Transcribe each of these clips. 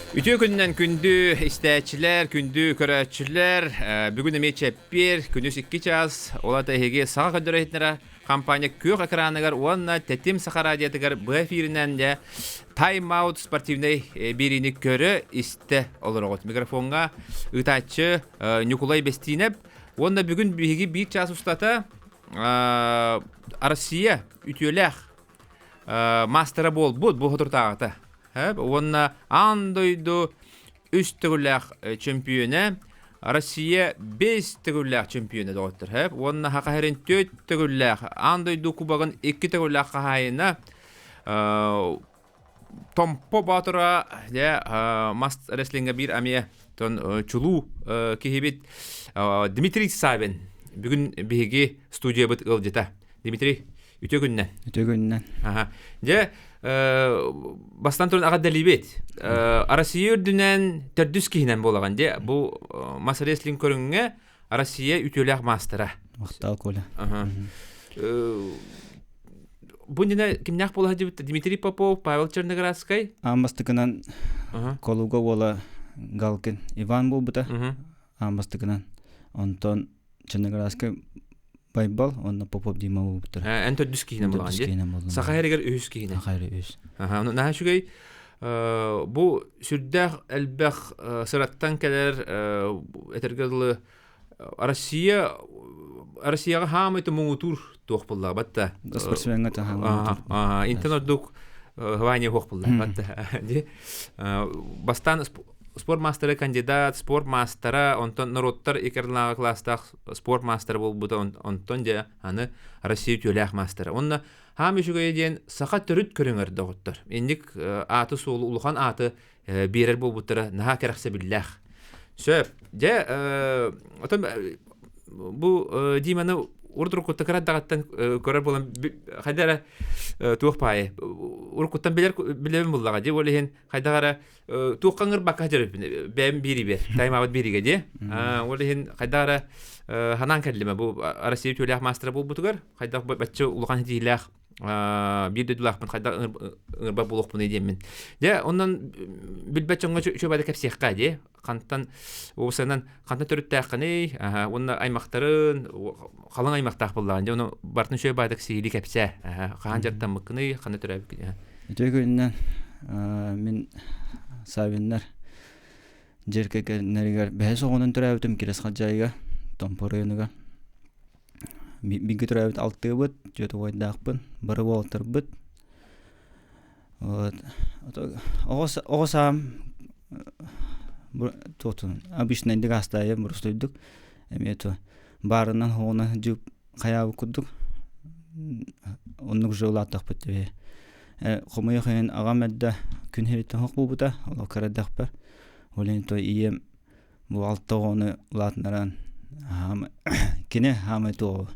Үтүө күнүнэн күндү истээччилэр, күндү көрөөччүлэр. Бүгүн эмиэ чэппиэр, күнүс 2 чаас. Ол аата эһиги саха көрдөрөр иһитиннэрэ компания күөх экраныгар уонна Тэтим Саха радиотыгар быһа эфиринэн дьэ Time Out спортивнай биэриини көрө истэ олороҕут. Микрофоҥҥа ыытааччы Ньукулай Бэстиинэп уонна бүгүн биһиги биир чаас устата Россия үтүөлээх маастара буолбут бу соторутааҕыта уонна аан дойду үс төгүллээх чөмпүйүөнэ Россия бэс төгүллээх чөмпүйүөнэ доҕоттор уонна Саха сирин түөрт төгүллээх аан дойду кубогын икки төгүллээх хаһаайына Томпо Боотура дьэ мас рестлингэ биир эмиэ тон чулуу киһибит Дмитрий Савин бүгүн биһиги студиябыт ыалдьыта. Дмитрий, үтүө күннэн. Үтүө күннэн. Аха. Дьэ, бастан туран аҕа Россия үрдүнэн төрдүс киһинэн буолаҕын дьэ бу мас рестлинг көрүҥҥэ Россия үтүөлээх маастара. Махтал Коля. Аха. Бу иннинэ кимнээх буола сылдьыбыт Дмитрий Попов, Павел Черноградскай. Аан бастакынан Колуга уола Галкин Иван буолбута. Аан бастакынан. Онтон Черноградскай Байбал уонна Попов Дима буолбуттар. Эн төрдүс киһинэн буолаҕын дии. Саха сиригэр үһүс киһинэн. Саха сиригэр үһүс. Аха, наһаа үчүгэй. Бу сүрдээх элбэх сыраттан кэлэр этэргэ дылы Россия Россияҕа хаамай муҥутуур туох булла батта. Спортсмеҥҥа таһаамай. Интен ордук хвание хуох булла батта. Бастаан спорт мастера кандидат, спорт мастера, онтон норуоттар икерлааҕы класстаах спорт мастера буолбута, онтон дьэ аны Россия үтүөлээх мастера. Онно хаам үчүгэйэ диэн саха төрүт көрүҥэр доҕоттор. Инник ааты суолу улахан ааты биэрэр буолбуттара наһаа кэрэхсэбиллээх. Сөп. Дьэ, отон бу Диманы урут-уруккуттан кыра даҕаттан көрөр буолан хайда эрэ туох паайы уруккуттан билэр билэбин буллаҕа дии ол иһин хайдах эрэ туохха ыҥырбакка сылдьар бэйэм биирибэр таймаабыт бииригэ дии ол иһин хайдах эрэ ханаан кэллим бу Россия үтүөлээх маастара буолбутугар хайдах бачча улахан ситиилээх биир дойдулаахпын хайдах ыҥырбат буолуохпунуй диэммин дьэ онон билбэт дьоҥҥо үчүгэй кэпсиэххэ дии хантан уопсайынан хантан төрүттээххиний уонна аймахтарын халыҥ аймахтаах буоллаҕын дьэ ону барытын үчүгэй баайдык сиһилии кэпсээ хаһан дьарыктаммыккыный ханна төрөөбүккүнүй Үтүө күнүнэн мин Савиннар дьиэ кэргэннэригэр бэһис оҕонон төрөөбүтүм Кирэс Хадьайыга Томпо оройуонугар Бииргэ төрөөбүт алтыабыт, түөрт убайдаахпын, бары уолаттарбыт. Вот оҕо саам туохтун обычнайдык астаайым боростуойдук эмиэ то баарынан хоҕунан дьып хайаабыт курдук оннук же улааттахпыт диэби хомойуох иһин аҕам эрдэ күн сириттэн суох буолбута олох кыра эрдэхпэр ол иһин то ийэм Бу алта оҕону улаатыннаран кини хаамай туоҕу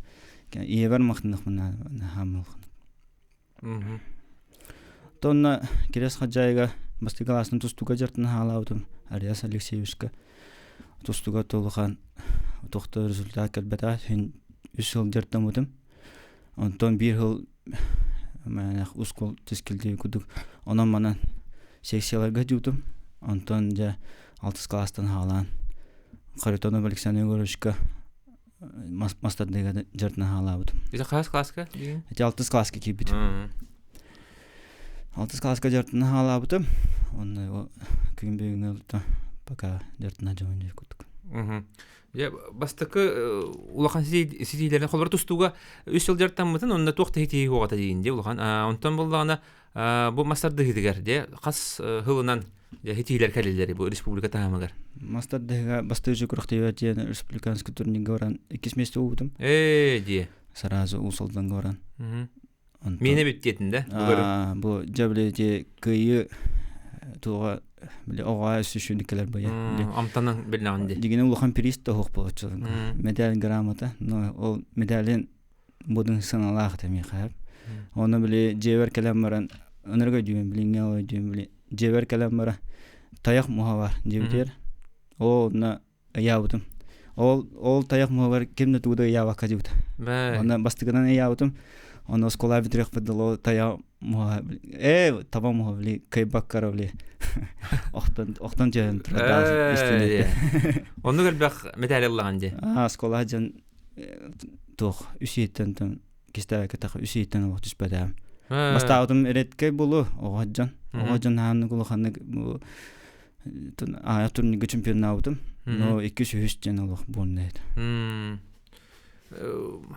ийэбэр махтанахпына хаамылхын. Тонна Кирэс Хаджайга бастакы класстан тустууга дьартын хаалаабытым Ариас Алексеевичка тустууга толухан тохто результат кэлбэтэ син үс сыл дьартаммытым. Онтон биир сыл ускул тискилдии курдук онон манан секцияларга дьуутум. Онтон дьэ алтыс класстан хаалаан Харитонов Александр Егоровичка мастардыга дьартына хаалаабытым. Это хас класска? Эти алтыс класска киирбитим. Алтыс класска дьартына хаалаабытым. Онно күн бүгүҥҥэ пока дьартына дьон курдук. Дьэ, бастакы улахан ситиилэрин холобура тустууга үс сыл дьарыктаммытын, онно туох да ситиһии суоҕа диин дии улахан. Онтон буоллаҕына бу мас тардыһыытыгар дьэ хас сылынан дьэ ситиһиилэр кэллилэр бу республика таһымыгар? Мас тардыһыыга бастыыр күрэхтэһиигэ диэн республиканский турнирга баран иккис месте буолбутум. Ээ дии. Сразу Уус Алданга баран. Миэнэ бүттиэтин да? Бу дьэ били ити кыайыы туоҕа били оҕо өссө кэлэр быйа. Амтанан биллэҕин дии. Дигинэ улахан приз да суох буолаччы. Медаль грамота, но ол медалин будун сыаналаах этэ миэхэ. Оны били дьиэбэр кэлэн баран ынырык өйдүүбүн билиҥҥэ ол өйдүүбүн били дьиэбэр кэлэн баран тайах муһа бар дьиэбитигэр. Ол онно ыйаабытым. Ол ол тайах муһугар ким да тугу да ыйаабакка дьыбыта. Онно бастакынан ыйаабытым. Онно оскуола бүтүрүөхпүт дылы тайах муһа таба муһа били кыайбаккара били. Охтон охтон түһэн турар истэн. Оннук элбэх мэтээли ыллаҕын дии. Аа, оскуола дьон туох үс иһиттэн тон кистээбэккэ тах үс иһиттэн олох түспэтээм. Бастаабытым редкэй булу оҕо дьон. Оҕо дьон хааннык улаханнык аайа турнирга чемпионнаабытым. Но иккис үһүс диэн олох буолна этэ.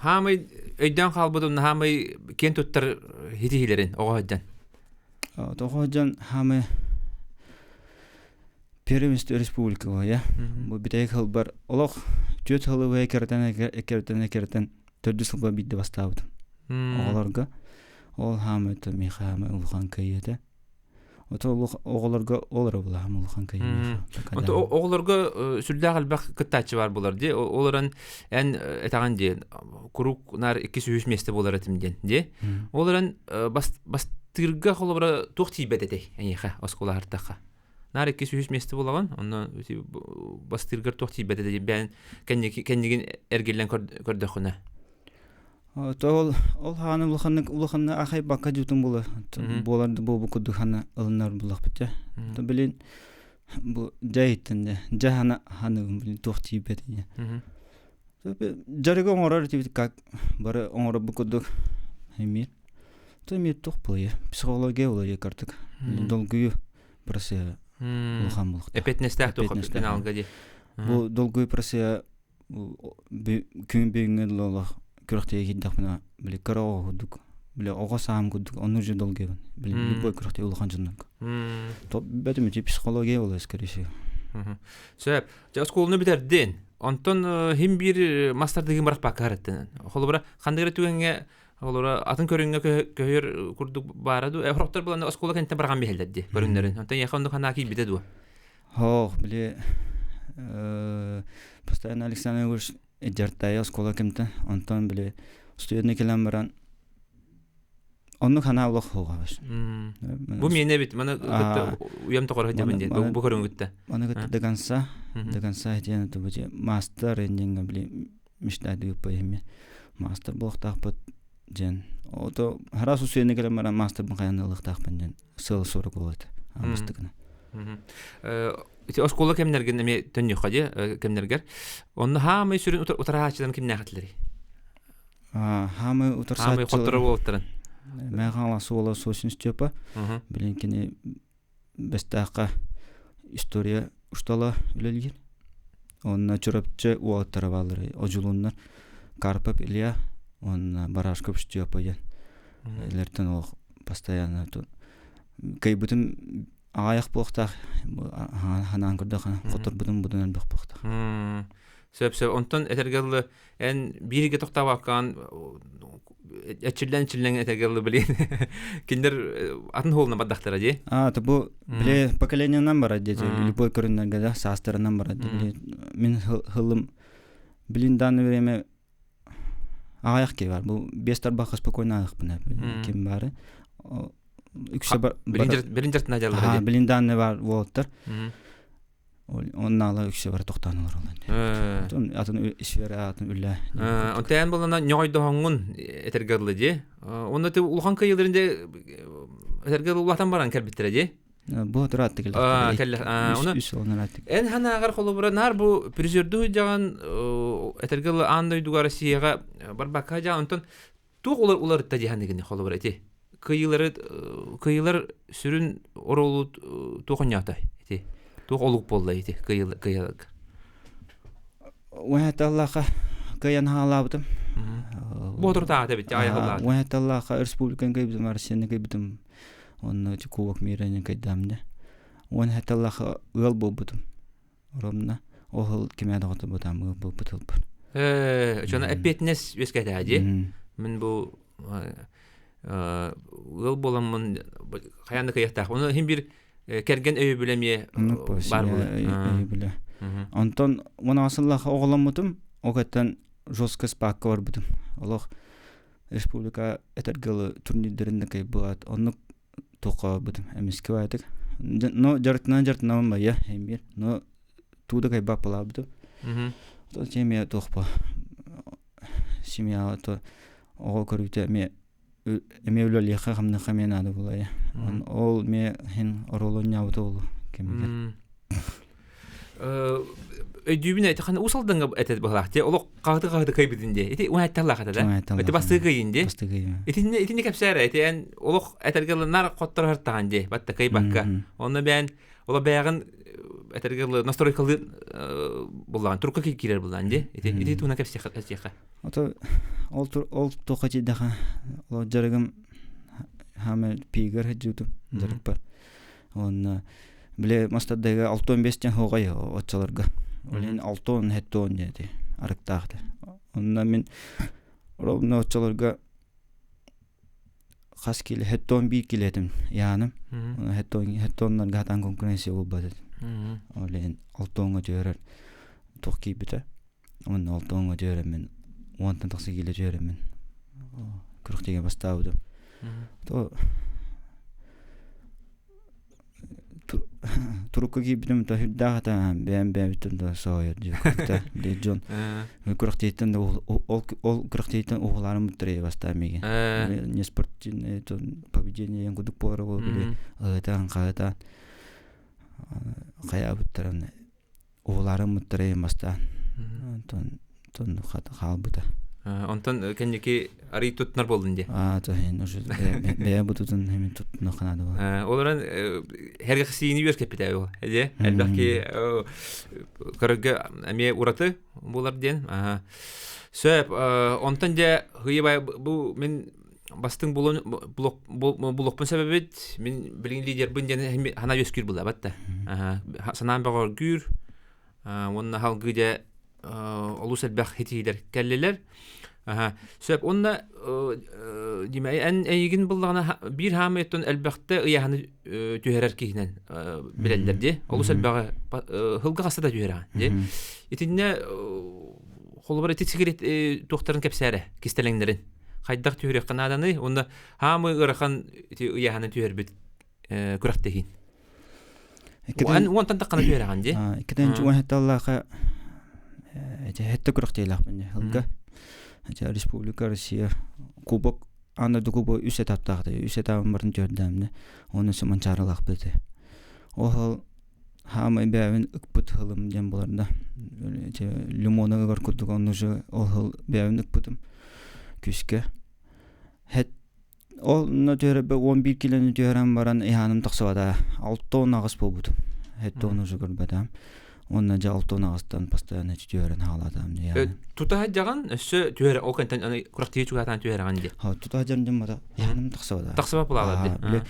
Хаамай өйдөөн хаалбытым хаамай киэн туттар хитиһилэрин оҕо сылдьан. Тоҕо дьон хаамай первенство республика я. Бу бүтэйик хылбар олох түөрт хылы быһа кэртэн кэртэн кэртэн төрдүс сылга биирдэ бастаабытым. Оҕолорго ол хаамай миэхэ хаамай улахан кыайыы этэ. Ото оҕолорго ол эрэ булаһым улахан кыайыы. Ото оҕолорго сүрдээх элбэх кыттааччы бар булар дии. Ол эрэн эн этэҕин дии куруук наар иккис үһүс миэстэ буолар этим диэн дии. Ол эрэн бастыырга холобура туох тиийбэт этэй эйиэхэ оскуолаһартахха? Наар иккис үһүс миэстэ буолаҕын, онно бастыыргар туох тиийбэт этэй бэйэн кэннигин эргиллэн көрдөххүнэ. То ол ол хааны улаханнык улаханна ахай бакка дьутун була буолар да буолбу курдук хана ылынар буллахпыт дьэ. То билин бу дьэ иттен дьэ дьэ хана ханыгым билин туох тиийбэт ийэ. Дьарыгы оҥорор тибит как бары оҥорор бу курдук эмиэ. То эмиэ туох буолуо психология буолуо картык. Долгуйу процесс улахан булуохтаах. Эппиэтинэстээх туох финалга дии. Бу долгуйу процесс күн бүгүҥҥэ дылы олох күрэхтэһиигэ киирдэхпинэ били кыра оҕо курдук били оҕо саам курдук оннук же долгуйабын били любой күрэхтэһии улахан дьоннорго бэтим ити психология буолар скорее всего. Сөп. Дьэ оскуоланы бүтэрдин. Онтон хим биир мастардыгын барахпакка хараттын. Холобура ханнык эрэ түгэҥҥэ холобура атын көрүҥҥэ көһөр курдук баара дуу? Хорохтор булан оскуола кэнниттэн барахан биһэллэр дии көрүҥнэрин. Онтон эйиэхэ оннук санаа киирбитэ дуо? Һоох, били постоянно Александр Егорович дьартайа оскуола кэмтэ. Онтон били студентный кэлэн баран оннук санаа олох суоҕа Бу миэнэ эбит маны кытта уйам тоҕоро сылдьабын диэн бу көрүҥүттэ. Маны кытта до конца до конца диэн это бу мастер диэҥҥэ били мечтайдыыппа иһимми мастер буолуохтаахпыт диэн ото хараас усуйаны кэлэн баран мастербын хайан ылыахтаахпын диэн сыал сорук буолат амыстыкына. Ити оскуола кэмнэргин эмиэ төннүөххэ дии кэмнэргэр. Онно хаамай сүрүн утарааччыларын кимнээх этилэрий? Хаамай утарсааччылар. Хотторо буолтарын. Мэ хаала суола Сосин Степа. Билин кини Бэстээххэ история устала үлэлиир. Онно Чурапчы уолаттара бааллар. Одьулууннар Карпов Илья уонна Барашков Степа диэн. Илэртэн олох постоянно кыайбытым аҕайах буолуохтаах ханаан көрдөххө хоторбутум бутун элбэх буолуохтаах. Сөп сөп. Онтон этэргэ дылы эн бииргэ тохтообоккаан эчиллэн эчиллэн этэргэ дылы билин кинилэр атын хуолуна бардахтара дии. А, то бу били поколениенан барар дии любой көрүннэргэ да саастарынан барар дии. Мин хылым билин данное время аҕыйах киһи бар. Бу биэс тарбахха спокойно аҕыахпын ким баары. Үксэ бар. Билин жартына дьаллара. Билин данные бар уолаттар. Оннаала үксэ бары тохтоон олороллор. Атын сфера атын үлэ. Онтон болана ньоҕойдоһоҥҥун этэргэ дылы дии. Онно ти улахан кыйыларын де этэргэ улаатан баран кэлбиттэрэ дии. Бу тураатты кэллэ. Үс сылынан Эн ханааҕар холобура наар бу призердүү дьаҕан этэргэ аан дойдуга Россияҕа барбакка дьаҕан онтон туох улар уларытта дии холобура ити кыйылары кыйылар сүрүн оруолу туох онньоото ити туох олук буолла ити кыйыларга Уһаталлаха кыйан хаалаабытым. Бу отуртааҕыта эбит айахыллаат. Уһаталлаха республиканы кыйбытым, Россияны кыйбытым. Онно кубок мира кыйдаам да. Уһаталлаха ыал буолбутум. Ромна ол кимээ доҕото бутаам ыал буолбут ылбар. Э, чона эппиэтинэс үөскэтээ дии. Мин бу ыал буоламмын хайаан да кыйахтаах. Ону иһин бир кэргэн өйөбүлэ эмиэ баар буолар. Өйөбүлэ. Онтон уон оҕоломмутум, ол кэттэн жестко спакка барбытым. Олох республика этэргэ турнирдарын да кыайбыт. Оннук туохха барбытым эмискэ баайтык. Но дьарыктанан дьарыктанабын байа эмиэ. Но туу да кыайбат буолаабытым. Эмиэ туохпа семьяҕа то оҕо көрүүтэ эмиэ эмиэ үлэлиэххэ хамныахха эмиэ наада буолайа. Ол эмиэ иһин оруолу оонньообута буолуо. кэмигэр. Өйдүүбүн эти хана усалданга этет баһлаах те олох хаһыты хаһыты кыйбытын де ити уна таллаах этэ да ити бастыы кыйын де итинне итинне кэпсээрэ ити эн олох этэргэлынар хоттор хартахан де батта кыйбакка онно бээн ола бэҕин этэргэл настройкалы буллаан турка киирэр буллаан де ити ити туна кэпсиэхэ кэпсиэхэ ото ол ол туха тидэха ол жарыгым хаме пигер хаджутум жарыкпар Уонна били мастардайга 65 диэн хоҕой оччолорго. Ол иһин 60 70 диэти арыктаах этэ. Онно мин ровно оччолорго хас кило 71 кило этим яаным. 70 70-нарга хатан конкуренция буолбат этим. Ол иһин 60-га түһэрэр туох киирбитэ. Уонна 60-га түһэрэммин 10-тан тахса кило түһэрэммин күрүхтигэ бастаабытым. То турукка киирбитим то сүрдээх этэ бэйэм бэйэбиттэн да соһуйар диэбиккэ били дьон күрэхтэһииттэн да ол ол күрэхтэһииттэн уһулаарын буттарыйа бастаан миигин не спортивное поведение кудук буолара буолар били ыһытаан хаһытаан хайаабыттарын уһулаарын буттарыйа бастаан онтон тон хаалбыта Онтон кэнники арый туттунар буоллун дии. Аа, то хин уже бэйэ бутутун хэмин туттуна ханады була. Олорон хергексиини үөскэппитэ ол. Эде элбэх ки көрөргө эмиэ ураты буолар диэн. Сөп, онтон дьэ хыйыбай бу мин бастыҥ булуохпун себебит мин билигин лидербин диэн хана үөскүүр булабат да. Санаан бөҕөргүүр уонна халгыы дьэ олус элбэх хитиилэр кэллилэр. Сөп уонна димэ эн эйигин буллаҕына биир хаамыйттан элбэхтэ ыйаһаны түһэрэр киһинэн билэллэр дии. Олус элбэҕи хылга хаста да түһэрэҕин дии. Итиннэ холобур ити сигарет туохтарын кэпсээрэ кистэлэҥнэрин хайдах түһүрүөххэ нааданый уонна хаамы ыарахан ити ыйаһаны түһэрбит күрэхтэһиин. Эн уонтан таххана түһэрэҕин дии. Иккитэн уон хетталлааха эти хетте күрэхтиилээхпин дии хылга. Эти Республика Россия кубок аны кубок үс этаптаах үс этабын барын түөрдээмне оны манчаарылаахпыт этэ. Ол хаамай бэйэбин ыкпыт хылым диэн буолар да. Эти лимоны ыгар курдук онну же ол хыл бэйэбин ыкпытым күскэ. Хет Ол онно түһэрбэ 11 килоны түһэрэн баран иһааным тахсыбата. 68 буолбутум. 70 уже көрбөтөм. Уонна дьэ 68-тан постоянно түһэрэн хаалаатаам дьэ. Тута сылдьаҕын өссө түһэр ол кэнтэн аны курахтыы чугаатаан түһэрэҕин дии. Ха тута сылдьан дьон бата иһааным тахсыбата. Тахсыбат булаалар дии. Били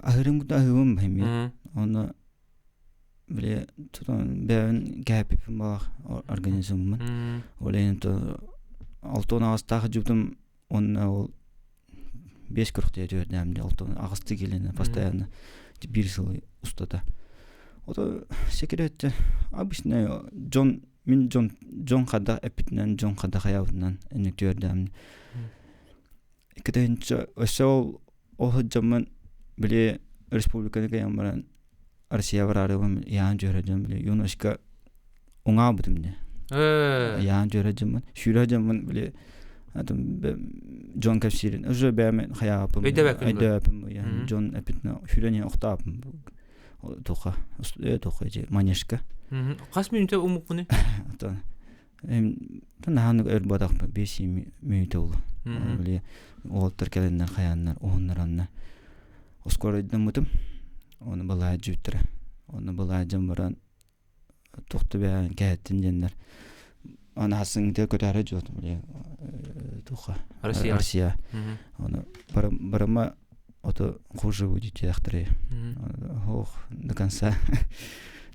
аһырым кута аһыыбым бэһимиэ. Онно били тутан бэйэбин кээппиппин балах организммын. Ол иһин то 68-таах жубутум Уонна ол биэс күрүхтэ түөрдэм дии алтан аҕысты киилэни постоянно биир сыл устата. Ото секрет обычно дьон мин дьон дьон хада эппитинэн дьон хада хайабытынан инник түөрдэм. Иккитинчи өссө ол ол сылдьаммын били республиканы кыйан баран Россия бараарыбын яан дьөрө дьон били юношка уҥаабытым дии. Яан дьөрө дьоммун сүүрэ дьоммун били дьон кэпсиирин уже бэйэм хайаапым өйдөбөппүн дьон эппитинэ сүүрэн охтооппун туха туха манежка хас мүнүүтэ умуккуну наһааны өр буотахпын 5 мүнүүтэ улу били уолаттар кэлэннэр хайааннар уһуннараннар оскуорайдаммытым ону былаадьыттара ону былаадьан баран туох да бэйэҕин кэһэттин диэннэр аны хасыҥҥыта көтөөрө дьуот били туха Россия Россия ону барыма ото хуже будет диэхтэрэ ох до конца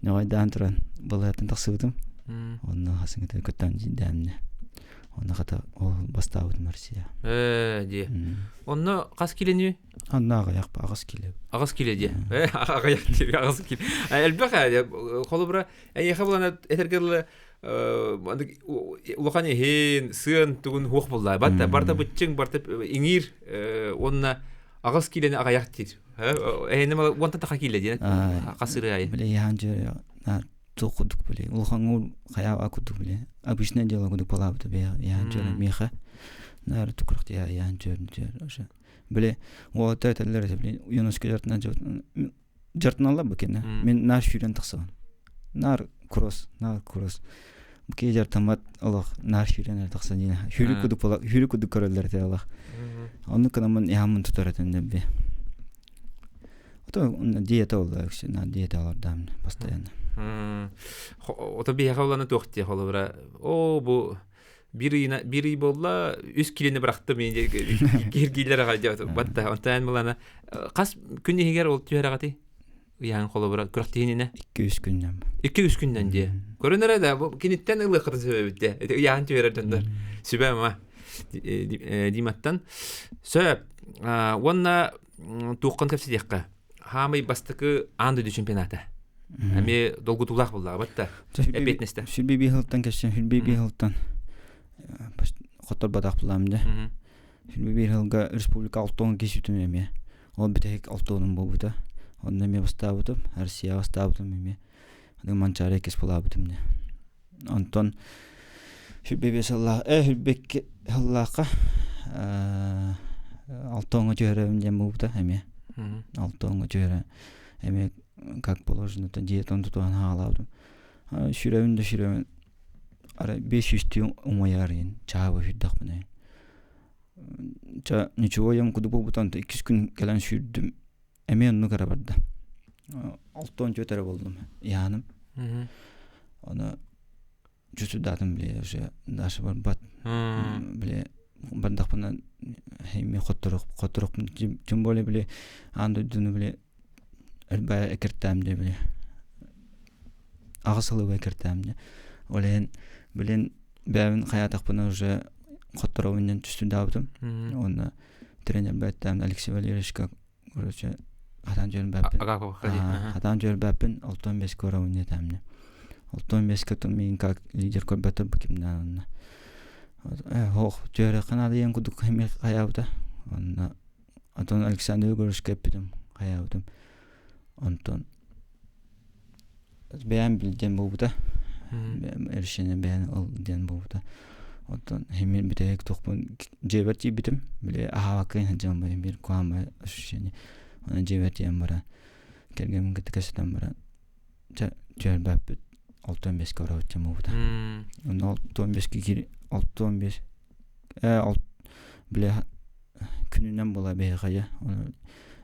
ньоҕойдаан туран балыһаттан тахсыбытым онно хасыҥҥыта көттөн дьидээмнэ онно хата ол бастаабытым Россия ээ дии онно хас килини Анна аҕыйах аҕыс кило. Аҕыс кило диэ. Аҕыйах диэ, аҕыс кило. Элбэх ээ. Холобура, эйиэхэ булан этэргэ дылы улахан иһин, сыан тугун хуох булла. Барта барта быччыҥ, барта иҥиир уонна аҕыс килени аҕыйах диир. Эһини уонтан таха кило диэн хасыры айы. Бile яхан жер туох курдук били улахан хайаа курдук били обычное дело курдук балаабыта бе яхан жер миэхэ наар тукурах яхан жер жер ошо Били уолаттар этэллэр этэ били юношка дьартынан Дьартыналлар бу кэннэ. Мин наар сүүрэн тахсабын. Наар кросс, наар кросс. Бу киһи дьартаммат олох наар сүүрэн эрэ тахсан диэн. Сүүрүк кудук була, сүүрүк кудук көрөллөр этэ олох. Оннук гынаммын иһаммын тутар этим дебби. Ото диета олла үксүн, на диета олордаам постоянно. Ото биһиэхэ уланы туох диэх олобура. Оо бу биир ыйына биир ый буолла үс килини бырахтым киһиргииллэр аҕай диэбит батта онтон булана хас күн иһигэр ол түһэрэҕити ыйаан холобура күрэхтиһининэ 2-3 күннэн 2-3 күннэн диэ көрөн эрэ да бу киниттэн ылыаххытын сөбөбүт дэ ити ыйаан түһэрэр дьоннор сүбэ ама Диматтан сөп уонна туоххан кэпсэтиэххэ хаамай бастакы аан дойду чемпионата эмиэ долгутуулаах буоллаҕа батта эппиэтинэстэ сүрби биир сылтан кэпсээн сүрби биир сылтан хотторботох булаам дьэ сүрби биир сылга республика алтуон кисүтүм эмиэ ол бүтэһик алтуонум буолбута онно эмиэ бастаабытым Россия бастаабытым эмиэ Манчаары иккис булаабытым дьэ онтон сүрби биир сыллаах сүрби икки сыллаахха алтуоҥҥа түһэрэрим диэн буолбута эмиэ алтуоҥҥа түһэрэ эмиэ как положено диетаны тутуһан хаалаабытым сүрэбин да сүрэбин арай биэс сүүстүү умайар иһин чааба сүүрдэхпинэ ча ничего ем куду буолбутан иккис күн кэлэн сүүрдүм эмиэ оннук эрэ барда 64 эрэ болдум яаным ону чувствуйдаатым били уже даже барбат били бардахпына эми хотторох хотторохпун тем более били аан дойдуну били элбээ экиртээм дии били аҕыс сылы экиртээм дии ол иһин билин бэйэбин хайаатахпына уже хотторобун диэн түстүрдаабытым уонна тренер бэйэттээн Алексей Валерьевичка короче хатаан дьүөрбэппин хатаан дьүөрбэппин алтан бэскэ оробун диэтээмнэ алтан бэскэ миин как лидер көрбөтөр бу кимнээн онно хоох түөрэххэ наадыйан курдук эмиэ хайаабыта онно Антон Александр Егоровичка эппитим хайаабытым онтон бэйэм билдиэн буолбута решение бэйэн ыл диэн буолбута оттон химин бүтэһик туохпун дьиэбэр тиийбитим били аһаабакка сылдьан баран биир куһаҕан ощущение оны дьиэбэр тиийэн баран кэргэммин кытта кэпсэтэн баран чэ түһэрбэппит 65-кэ барабыт диэн буолбута онно 65-ке киир 65 ээ били күнүнэн буола биһиэхэ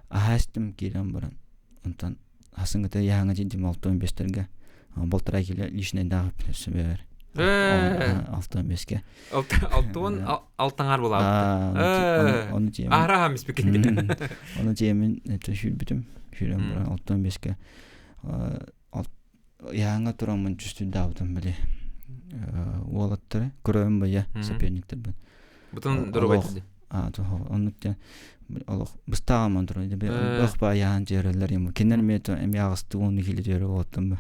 аһаа истим киирэн баран онтон Хасыҥҥыта яһаҥа дьиндим алтан бестэргэ балтараа кило личнайдаах сөбөр. Алтан беске. Алтан алтаңар булаабыт. Оны тиэмин. Араха миспикин. Оны тиэмин это сүүрбүтүм. Сүүрэн баран алтан беске яһаҥа тураммын түстүрдаабытым били уолаттары көрөбүн бая соперниктербин. Бутун дорогой Оннук диэн олох быстаҕаман туран ох баайаан дьиэрэллэр юм кинилэр эмиэ эмиэ аҕыстыы уонну киилэ дьиэрэ уоттан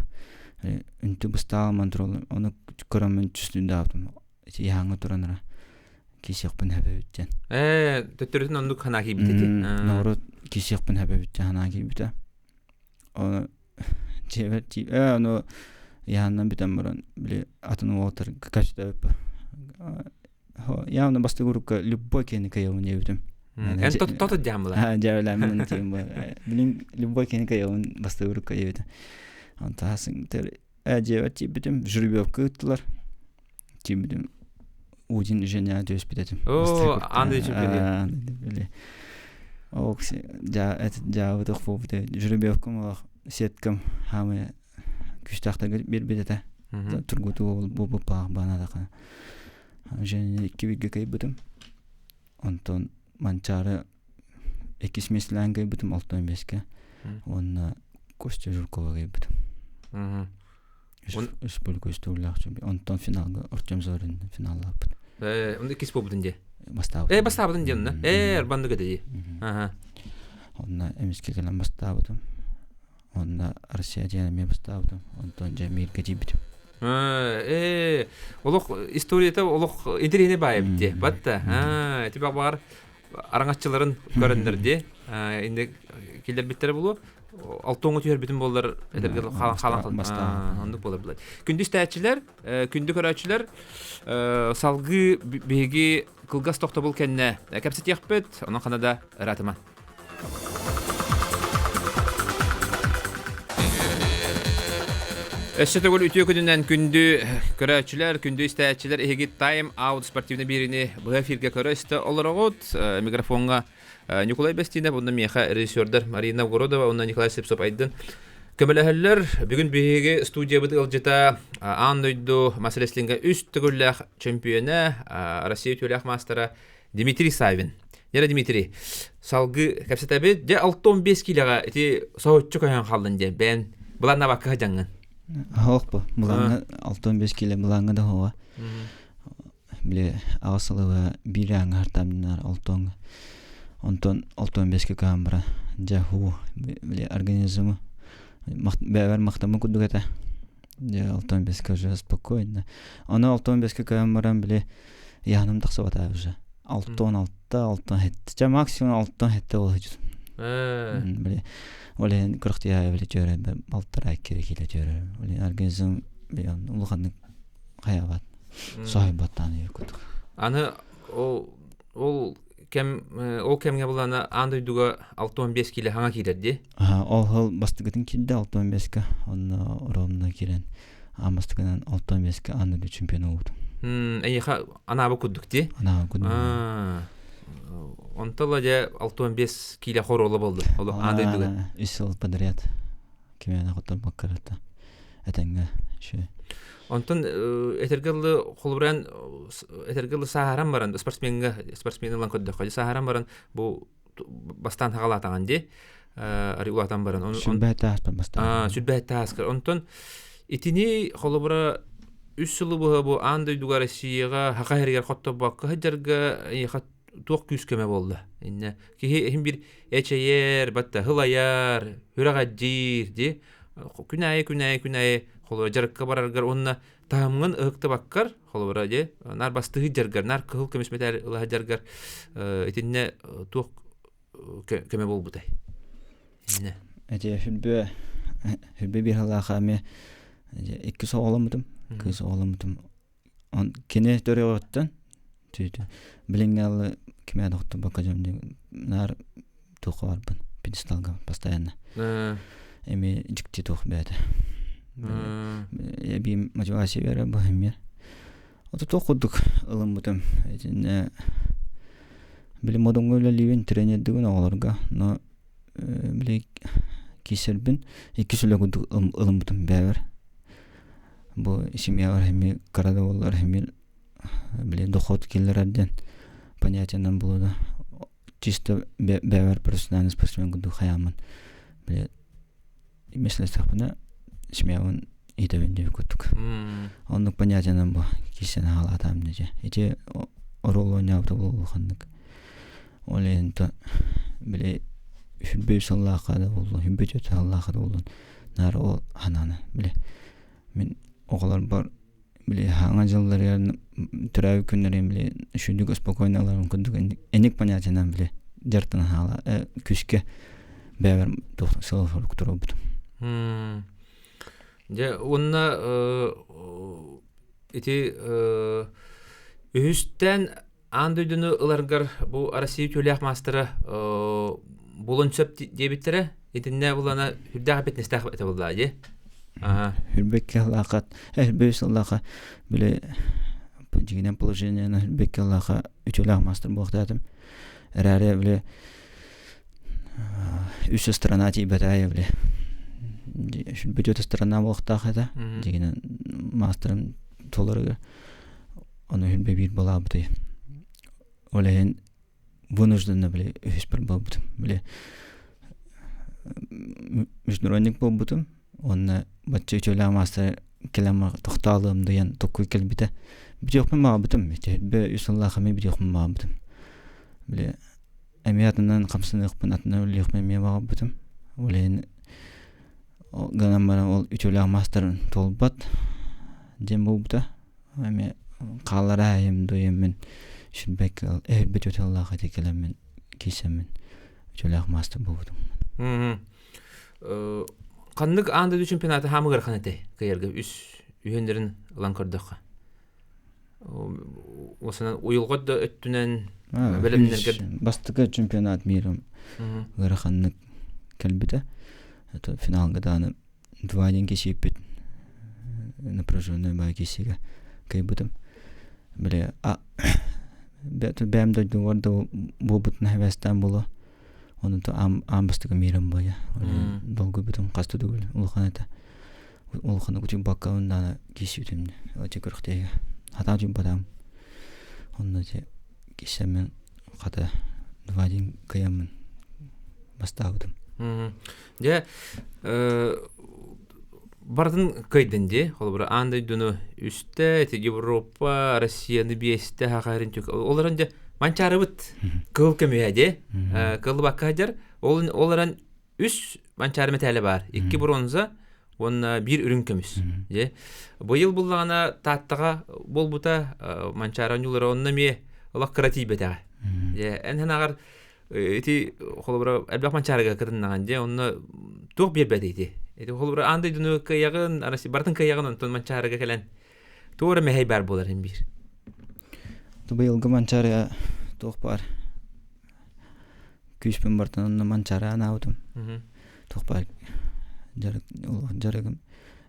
үнтү быстаҕаман туран ону көрөммүн түстүндаабытым ити яһаҥҥа туран ара киисиэхпин хэбэбит диэн ээ төттөрүтүн оннук ханаа киирбит ити ноорут киисиэхпин хэбэбит диэн ханаа киирбитэ ону дьиэбэр ээ ону яһаннан бүтэн баран били атын уолаттар качтабыппа Явно бастакы урукка любой киһини кыайабын диэбитим. Эн тото дьаамыла. Дьаамылаамын тиим Билин любой киһини кыайабын бастакы урукка диэбитим. Онтон дьиэбэр тиийбитим, жеребьевка ыыттылар. Тиийбитим Удин Женя түөспүт этим. О, аны чемпионат. Ок, жа этот жаабытых буолбут жеребьевкам олох сеткам хаамы күүстээхтэргэ биэрбит этэ. Тургутуу буолбуппаах баанатаха. Женя икки бииргэ кыайбытым. Онтон Манчаары иккис миэстэлээн кыайбытым алтан бэскэ. Уонна Костя Жиркова кыайбытым. Республика үстүүлээх Онтон финалга Артем Зорин финаллааппыт. Э, онно иккис буолбутун дии. Бастаабытым. Э, бастаабытын дии онно. Э, арбаннык этэ дии. Аха. Онно эмискэ кэлэн бастаабытым. Онно Россия диэн эмиэ бастаабытым. Онтон дьэ мииргэ тиийбитим. Э, олох историята олох интэриэһинэй баайа эбит дии. Батта. Аа, ити баҕар араҥаччыларын көрөннөр дии. Инде киллэрбиттэрэ булуо. Алтоҥҥо түһэрбитим буоллар этэргэ хаалан хаалан оннук буолар булар. Күндү истээччилэр, күндү көрөөччүлэр, салгыы биһиги кылгас тохтобул кэннэ кэпсэтиэхпит, онон хана да ыраатыма. Өссө төгүл үтүө күнүнэн күндү көрөөччүлэр, күндү истээччилэр эһиги Time Out спортивный биэриини быһа эфиргэ көрө-истэ олороҕут. Микрофоҥҥа Ньукулай Бэстиинэп уонна миэхэ режиссердар Марина Огородова уонна Николай Слепцов Айдын көмөлөһөллөр. Бүгүн биһиги студиябыт ыалдьыта аан дойду мас рестлингэ үс төгүллээх чөмпүйүөнэ, Россия үтүөлээх маастара Дмитрий Савин. Дьэ Дмитрий, салгыы кэпсэтэбит. Дьэ 65 киилэҕэ ити соһуччу көһөн хааллын диэн бэйэн былааннаабакка сылдьаҥҥын. Оһох бу. Былааҥҥа 65 киилэ былааҥҥа да оһоҕо. Били аҕыс сылыга биир ааҥҥа хартаамнар алтоҥҥа. Онтон 65-ке көһөн баран дьэ хуу били организмы бэйэбэр махтаммыт курдук этэ. Дьэ 65-ке уже спокойно. Ону 65-ке көһөн баран били Яһаным тахсыбата уже. 66, 67. Чэ максимум 67 ол сылдьыбытым. Били ол иһин күрэхтэһэ били чөөрө балтараа икки киилэ чөөрө. Били организм били улаханнык хайаабат. Соһуйбат даҕаны курдук. Аны ол ол кэм ол кэмҥэ булана аан дойдуга 65 киилэ хаҥа киирэр дии. Ол хол бастакытын киирдэ 65-ка. Онно ровно киирэн аан бастакынан 65-ке аан дойду чемпиона буолбутум. Эйиэхэ анаабы курдук дии? Анаабы курдук. Онтон дьэ 65 киилэ хоруола буолду. Олох аан дойдуга. Үс сыл подряд кимиэнэ хотторбокко этэҥҥэ үчүгэй. Онтон этэргэ дылы холобуран этэргэ дылы сааһыран баран спортсмеҥҥа спортсмен ылан көрдөххө сааһыран баран бу бастаан хаҕалаатаҕын дии арый улаатан баран сүрбэһэтэ ааспар бастаан сүрбэһэтэ ааскар онтон итини холобура үс сылы быһа бу аан дойдуга Россияҕа хаха иһэригэр хотторбокко сылдьарга эйиэхэ туох күүс көмө буолла иннэ киһи иһин бир эчэйэр батта хылайар хүрэҕэддиир дии күн аайы күн аайы күн аайы холобура дьарыкка бараргар уонна таһымҥын ыһыктыбаккар холобура дьэ наар бастыһы дьаргар наар кыһыл көмүс мэтээл ылаһа дьаргар итиннэ туох көмө буолбутай иннэ эти хүрбө хүрбө биир халааха эмиэ икки оҕоломмутум кыыс оҕоломмутум он кини төрүөҕүттэн түүтү билиҥҥи аллы кимээ тохтобокко дьон наар туохха барбын пьедесталга постоянно эми дьикти туох бэйэтэ эбии мотивация берер бу эмиэ ото туох курдук ылыммытым итиннэ били модуҥҥа үлэлиибин тренердигин оҕолорго но били киирсэрбин иккис үлэ курдук ылыммытым бэйэбэр бу семьябар эмиэ кыра да буоллар эмиэ били доход киллэрэр диэн понятиенан буолуо чисто бэйэбэр профессиональный спортсмен курдук хайааммын били местностахпына семьябын иитэбин диэбит курдук оннук понятиенан бу киирсэн хаалаатаам дии ити оруол оонньообута буолуо ханнык ол иһин били сүрбэ сыллаахха да буоллун сүрбэ түөрт сыллаахха да буоллун наар ол ханаана били мин оҕолорбор били хаҥа дьылларыгар төрөөбүт күннэрин били үчүгдүк спокойно ыларым курдук эник понятиенан били дьартан хаала күүскэ бэйэбэр туох сыл сорук туруорбутум. Дьэ уонна ити үһүстэн аан дойдуну ыларгар бу Россия үтүөлээх маастара булун сөп диэбиттэрэ. Итиннэ булана үрдээх эппитинэстээх этэ буоллаа дии. Хүрбэккэ алаахат, хүрбэ сыллааха били дьиҥинэн положениены хүрбэккэ алааха үтүөлээх маастар буолуохтаатым. Эрээри били үс страна тиийбэтэ били бүтүөтэ страна буолуохтаах этэ. Дьиҥинэн маастарым толоруга ону хүрбэ биир балаабытай. Ол иһин вынужденно били үһүспэр буолбутум. Били международник буолбутум уонна бачча үчүөлээх маастар кэлэн тохтоолуом дуйан токкуй кэлбитэ. Бүтүөхпүн баҕарбытым. Бө үс сыллаах эмиэ бүтүөхпүн баҕарбытым. Били эмиэ атынан хамсаныахпын, атынан үлэлиэхпин эмиэ баҕарбытым. Ол иһин гынан баран ол үчүөлээх маастар туолбат диэн буолбута. Эмиэ хааллара айым дуйаммын сүрбэккэ эһирбит өтөллаах ити кэлэммин киисэммин үчүлээх маастар буолбутум. Ханнык аан дойду чемпионата хаамыгар хан этэй кыйарга үс үһүннэрин ылан көрдөххө. Осынан уйулҕа да өттүнэн бэлэмнэргэ бастакы чемпионат миром ыараханнык кэлбитэ. Это финалга дааны 2-1 кисииппит. Напряженный баа киисигэ кыйбытым. Били бэйэм дойдубар да буолбутун хэбэстээн буолуо. Ону аан бастакы миирим буолуо. Долгуйбутум хас да төгүл улахан этэ. Улахан утуйбакка онно киисибитим оче күрэхтэһиигэ. Хатаан утуйбатаҕым. Онно дьэ кииссэммин хата 2-1 кыайаммын бастаабытым. Дьэ барытын кыайдын дии. Холобура аан дойдуну үстэ, ити Европа, Россияны биэстэ хахарын түк. Олорон дьэ манчаарыбыт кыһыл көмүһэ дии. Кыллыбакка сылдьар. Ол ол эрэн үс манчаары мэтээлэ баар. Икки бронза уонна биир үрүҥ көмүс. Дьэ быйыл буллаҕына Тааттаҕа буолбута манчаары оонньуулара онно эмиэ олох кыра тиийбэтэҕэ. Дьэ эн санааҕар ити холобура элбэх манчаарыга кытыннаҕын дьэ онно туох биэрбэт ити ити холобура аан дойдуну кыайаҕын барытын кыайаҕын онтон манчаарыга кэлэн туох эрэ мэһэй баар буолар ин биир быйылгы манчаарыга туох баар күүспүн бартан онно манчаары анаабытым туох баар дьарык дьарыгым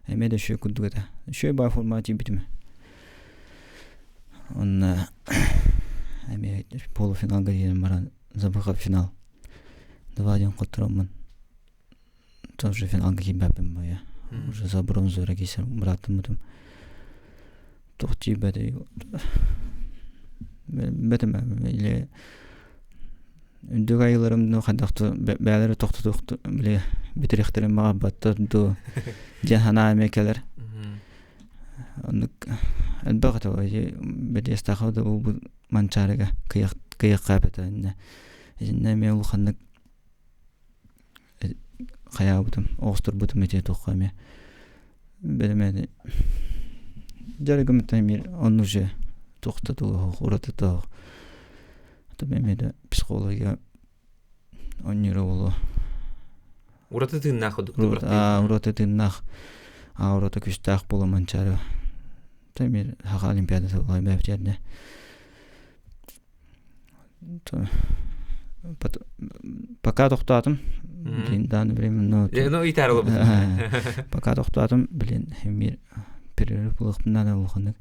эмиэ да үчүгэй курдук этэ үчүгэй баар формаҕа тиийбитим Онно эмиэ полуфиналга диэн баран забыхап финал 2-1 хоттороммун тоже финалга киирбэппин буойа уже за бронзу эрэ киирсэр бырааттаммытым туох тиийбэтэй бэтим или үрдүк айыларым ну хайдах бээлэри тохтотуох били бүтүрүөхтэрин баҕарбаттар дуу диэн санаа эмиэ кэлэр Оннук элбэх этэ бэлиэстээх да буолбут Манчаарыга кыйахха эбэтэ иннэ итиннэ эмиэ улаханнык хайаабытым оҕустурбутум ити туохха эмиэ бэлэмээни дьарыгымыттан эмиэ онну же туох да туох ураты туох эмиэ да психология Онньура буолуо. Ураты тыыннаах курдук Ураты тыыннаах, ураты күстээх буола Манчаары. Эмиэ Саха Олимпиадата буолар бэйэбитигэр Пока тохтоотум. Блин, данный время, но... Ну, ыйтаар олобут. Пока тохтоотум, блин, эмиэ перерыв булуохпун наада улаханнык.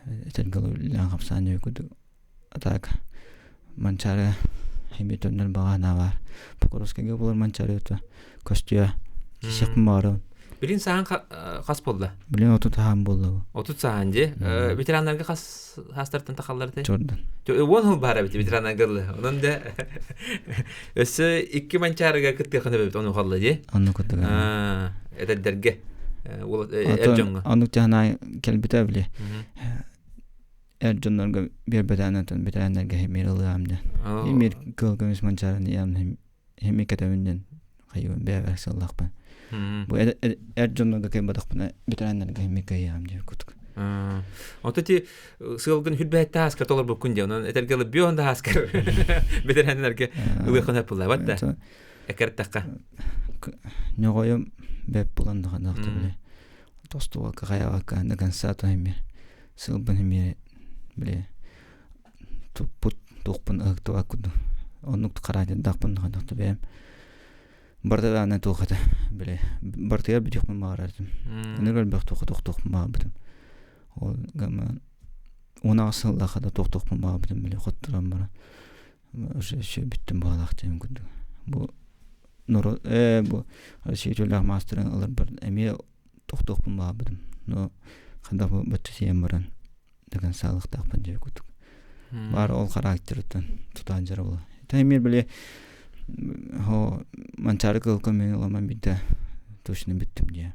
Этэргэ үлэлээн хамсаан курдук А так Манчаары эмиэ төннөр баҕа санаа баар. Покровскайга буолар Манчаары көстүө кисиэхпин баҕарабын. Билин саһан хас буолла? Билин 30 саһаан буолла бу. 30 саһаан дии. Ветераннарга хас хаастартан тахаллар этэй? Чордан. Уон хыл баар эбит ветераннарга ылла. Онон да өссө икки Манчаарыга кыттыахын эбит ону халла дии. Онну кыттыга. Эдэрдэргэ эр дьоҥҥо. Оннук тиһанаа кэлбитэ били. Эр дьоннорго биэрбэтээн бэтэрээннэргэ химиир ылыам диэн. Химиир кыыл көмүс манчаарын иам хими кэтэбин диэн хайыбын бэйэбэр сыллахпын. Бу эр дьоннорго кыайбатахпына бэтэрээннэргэ хими кыайыам диир кутук. Ото ти сыалгын хүрбэһэтте ааскар толорбуккун диэн, онон этэргэ ылы бүөн да ааскар бэтэрээннэргэ ылыахын хөппуллабат да. Экэртэххэ. Ньоҕойум бэп булан даханахта биле. Тостубакка хайабакка до конца то химир сылбын эмиэ били туппут туохпун ыһыктыбат курдук оннук хараатырдаахпын хайдах бэйэм барыта даҕаны туох этэ били барытыгар бүтүөхпүн баҕарар этим аны элбэх туохха тохтуохпун баҕарбытым ол гамма 16 сыллаахха да тохтуохпун баҕарбытым били хотторон баран уже все бүттүм баҕалаах диэн курдук бу норо э бу Россия үтүөлээх маастарын ыларбар эмиэ тохтуохпун баҕарбытым. Но хайдах бачча сиэн баран до конца ылыахтаахпын диэбит курдук. Баар ол характерыттан тутаан дьара буолар. Это эмиэ били хо манчаары кыыл көмүн ыламан биирдэ точно бүттүм диye.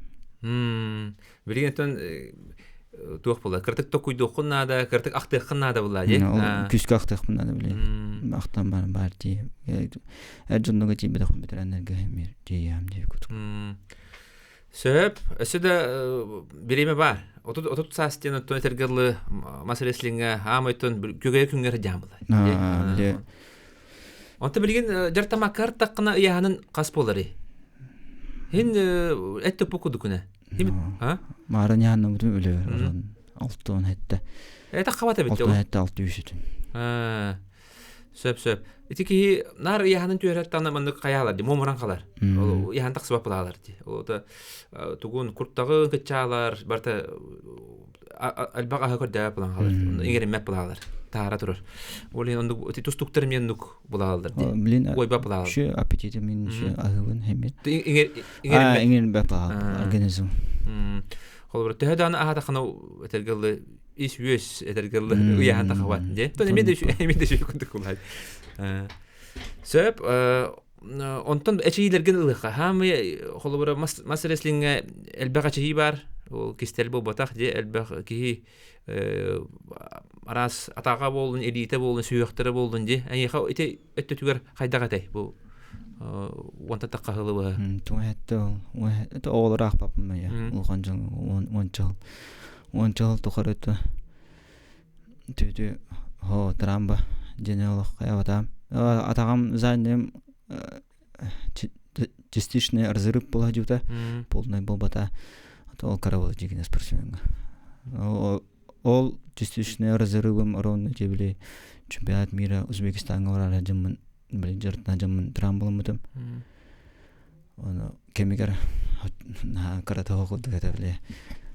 Билигин оттон туох буолар? Кыртык токуйдуоххун наада, кыртык ахтыаххын наада буолла дии. Күүскэ ахтыахпын наада билигин. Ахтан баран баар дии. Эр дьоннорго тиийбэтэхпин бэтэрээннэргэ эмиэ тиийэм диэбит курдук. Сөп. Өссө да бириэмэ баар. 30 саас диэн оттон этэргэ дылы мас рестлиҥҥэ аам оттон күгэйэ күҥҥэр дьаамыла. Онто билигин дьартамаккар таххына ыйааһынын хас буоларый? Хин эт туппу кудукуна. А? Маара ньааннабытым үлэбэр. Алтуон хетте. Это хабата бит. Алтуон хетте алты үсүтүн. Сөп сөп. Ити киһи наар ыйаһанын түһэрэр тана маннык хайаалар ди муомуран халар. Ол ыйаһан тахсыбат булаалар ди. Ол да тугун куртаҕын кыччаалар барта альбах аһы көрдөбөт булан халар. Иҥериммэт булаалар. Таара турар. Ол иһин оннук ити тустуктар эмиэ оннук булаалар ди. Блин, Уойба булаалар. Şu аппетитим мин şu аһыбын хэмир. Иҥериммэт. Иҥериммэт булаалар организм. Холобура төһө даҕаны аһаатаххына этэргэ ис үөс этэргэ ыйаһан тахабат дии. Эмиэ да эмиэ да үчүгэй курдук кулай. Сөп онтон эчийиилэргин ылыахха. Хаамый холобура мас рестлиҥҥэ элбэх эчийии баар. Ол кистэл буолбатах дии элбэх киһи араас атаҕа буоллун, илиитэ буоллун, сүһүөхтэрэ буоллун дии. Эйиэхэ ити өттүтүгэр хайдах этэй бу уонта тахха сылы Туҥа ол оҕолор аахпаппын я улахан дьон уонча уонча сыл тухары түтү хо трамба дьиэни олох хайабатаам атаҕам задним частичный разрыв буола сылдьыбыта полный буолбата ол кыра буола дьиҥинэ спортсменҥа ол частичный разрывым ровно дьэ били чемпионат мира Узбекистаҥҥа бараары дьоммун били дьарыктаах дьоммун трамбаламмытым Ону кэмигэр наһаа кырата курдук этэ били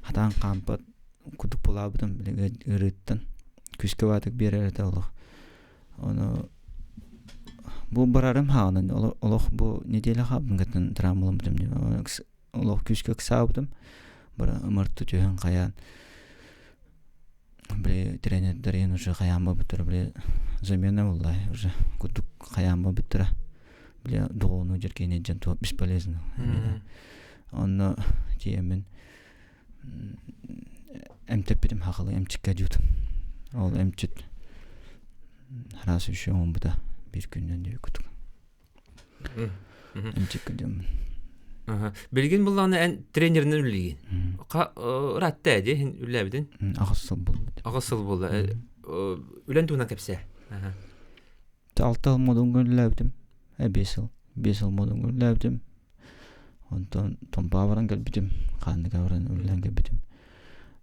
хатаан хаампат курдук булаабытым били ыарыыттан күүскэ баатык биэрэр этэ олох. Ону бу барарым хаҕынан олох бу неделя хаалбын кытын травмаламмытым олох күүскэ ыксаабытым бара ымырты түһэн хайаан били тренердэрин уже хайаан буолбуттара били замена буолла уже курдук хайаан буолбуттара били доҕоону дьэркиини дьэн туох бесполезно онно тиийэммин эмтэппитим хахалы эмчиккэ дьуутум ол эмчит араас еще оҥорбута биир күнүнэн диэбит курдук Эмчиккэ дьоммун. Билигин буллаҕына эн тренеринэн үлэлиигин. Ыраатта дии иһин үлэлээбитин? Аҕыс сыл буолбут. Аҕыс сыл буолла. Үлэн туһунан кэпсээ. Алта сыл модуҥҥа үлэлээбитим. Биэс сыл. Биэс сыл модуҥҥа үлэлээбитим. Онтон Томпаа баран кэлбитим. Хаанныга баран үлэлээн кэлбитим.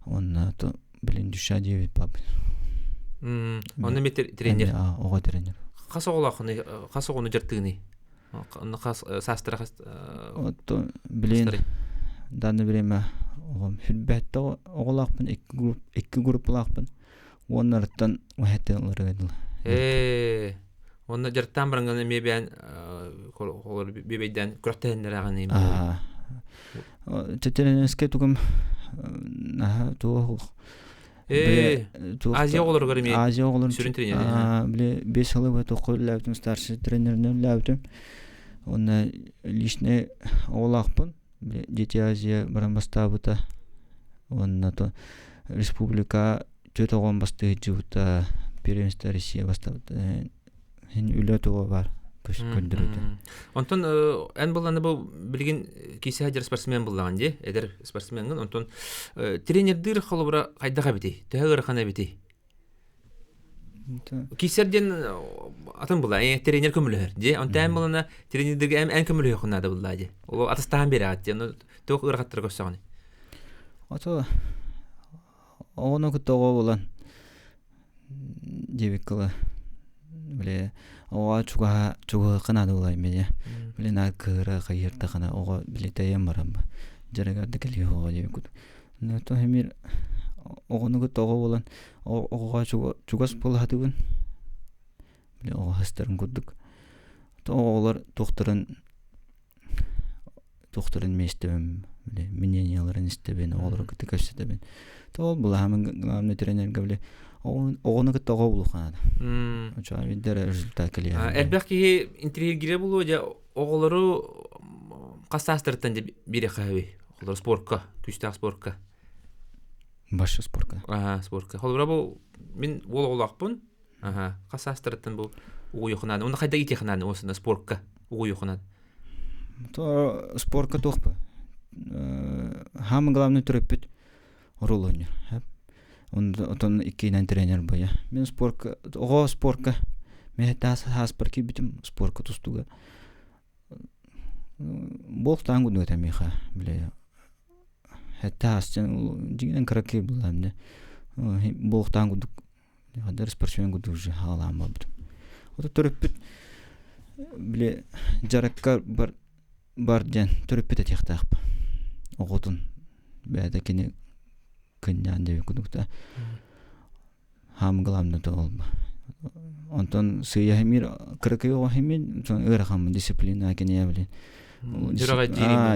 Уонна билин душа диэбит папа. Онно эмиэ тренер. Оҕо тренер. Хас оҕолооххунуй, хас оҕону дьарыктыыный? Хас саастара хас Оттон билин данное время оҕом сүрбэттэ оҕолоохпун икки групп икки группалаахпын уоннарыттан уһэттэн ыларыга дылы. Ээ Онно дьарыктаан бараҥҥын эмиэ бэйэн холор биэбэйдээн күрэхтэһиннэрэҕин Аа Тренерскэй тугум наһаа туох Ээ Азия оҕолоругар эмиэ Азия оҕолорун сүрүн тренер. Били 5 сылы быһа туохха үлэлээбитим старший тренеринэн үлэлээбитим. Уонна личный оҕолоохпун. Дети Азия баран бастаабыта. Уонна то республика түөрт оҕом бастыы сылдьыбыта. Первенство Россия бастаабыта. Һин үлэ туга бар көрдөрүүтэ. Онтон эн булланы бу билигин киисэ сылдьар спортсмен буллаҕын дии, эдэр спортсменгын. Онтон тренердиир холобура хайдах эбитий? Төһө ыарахан эбитий? Киисэр диэн атын була, тренер көмөлөһөр дии. Онтон эн булана тренердиргэ эн көмөлөһүөххүн наада буллаа дии. Ол атастаһан биэрэҕит дии. Ону туох ыарахаттары көрсөҕүнүй? Ото оҕону кытта оҕо буолан диэбиккэ били оҕо чугаһа чугаһыахха наада буолар эмиэ били наар кыыһыра хайыыртахына оҕо били тэйэн баран дьарыгар да кэлиэ оҕо диэбит курдук оттон эмиэ оҕону кытта оҕо буолан оҕоҕо чугас буола сатыыбын били оҕо сыстарын курдук оҕолор туохтарын туохтарын миэстэбин били мненияларын истэбин оҕолору кытта кэпсэтэбин то ол былаһамын главный тренергэ били оҕону кытта оҕо булуохха наада оччоҕо виддэр результат кэлиэ элбэх киһи интриигирэ булуо дьэ оҕолору хас саастарыттан дьэ биэриэххэ сөбүй оҕолору спортка күүстээх спортка башы спортка аха спортка холобура бу мин уол оҕолоохпун Аха. Хас саастарыттан бу угуйуохунаан, уонна хайда иитиэхинаан уосуна спортка угуйуохунаан? То спортка туохпа. Самый главный төрөппүт оруол оонньуур. Отон иккиинэн тренер буйа. Мин спортка, оҕо спортка, мен таас сааспар киирбитим спортка тустууга. Буолтаан курдук этэ миэхэ, били таас дьиҥинэн кыракый буллаам дьэ. Буолтаан курдук Хаддар спортсмен курдук уже хаалаан барбытым. Ото төрөппүт били дьарыкка бар бар диэн төрөппүт этиэхтээхпин. Оҕотун бэйэтэ кини кынньаан диэбит курдук хаам главное олба. Онтон сыыйа химир кыракый оҕо химир ыарахаммын дисциплина киниэ билин.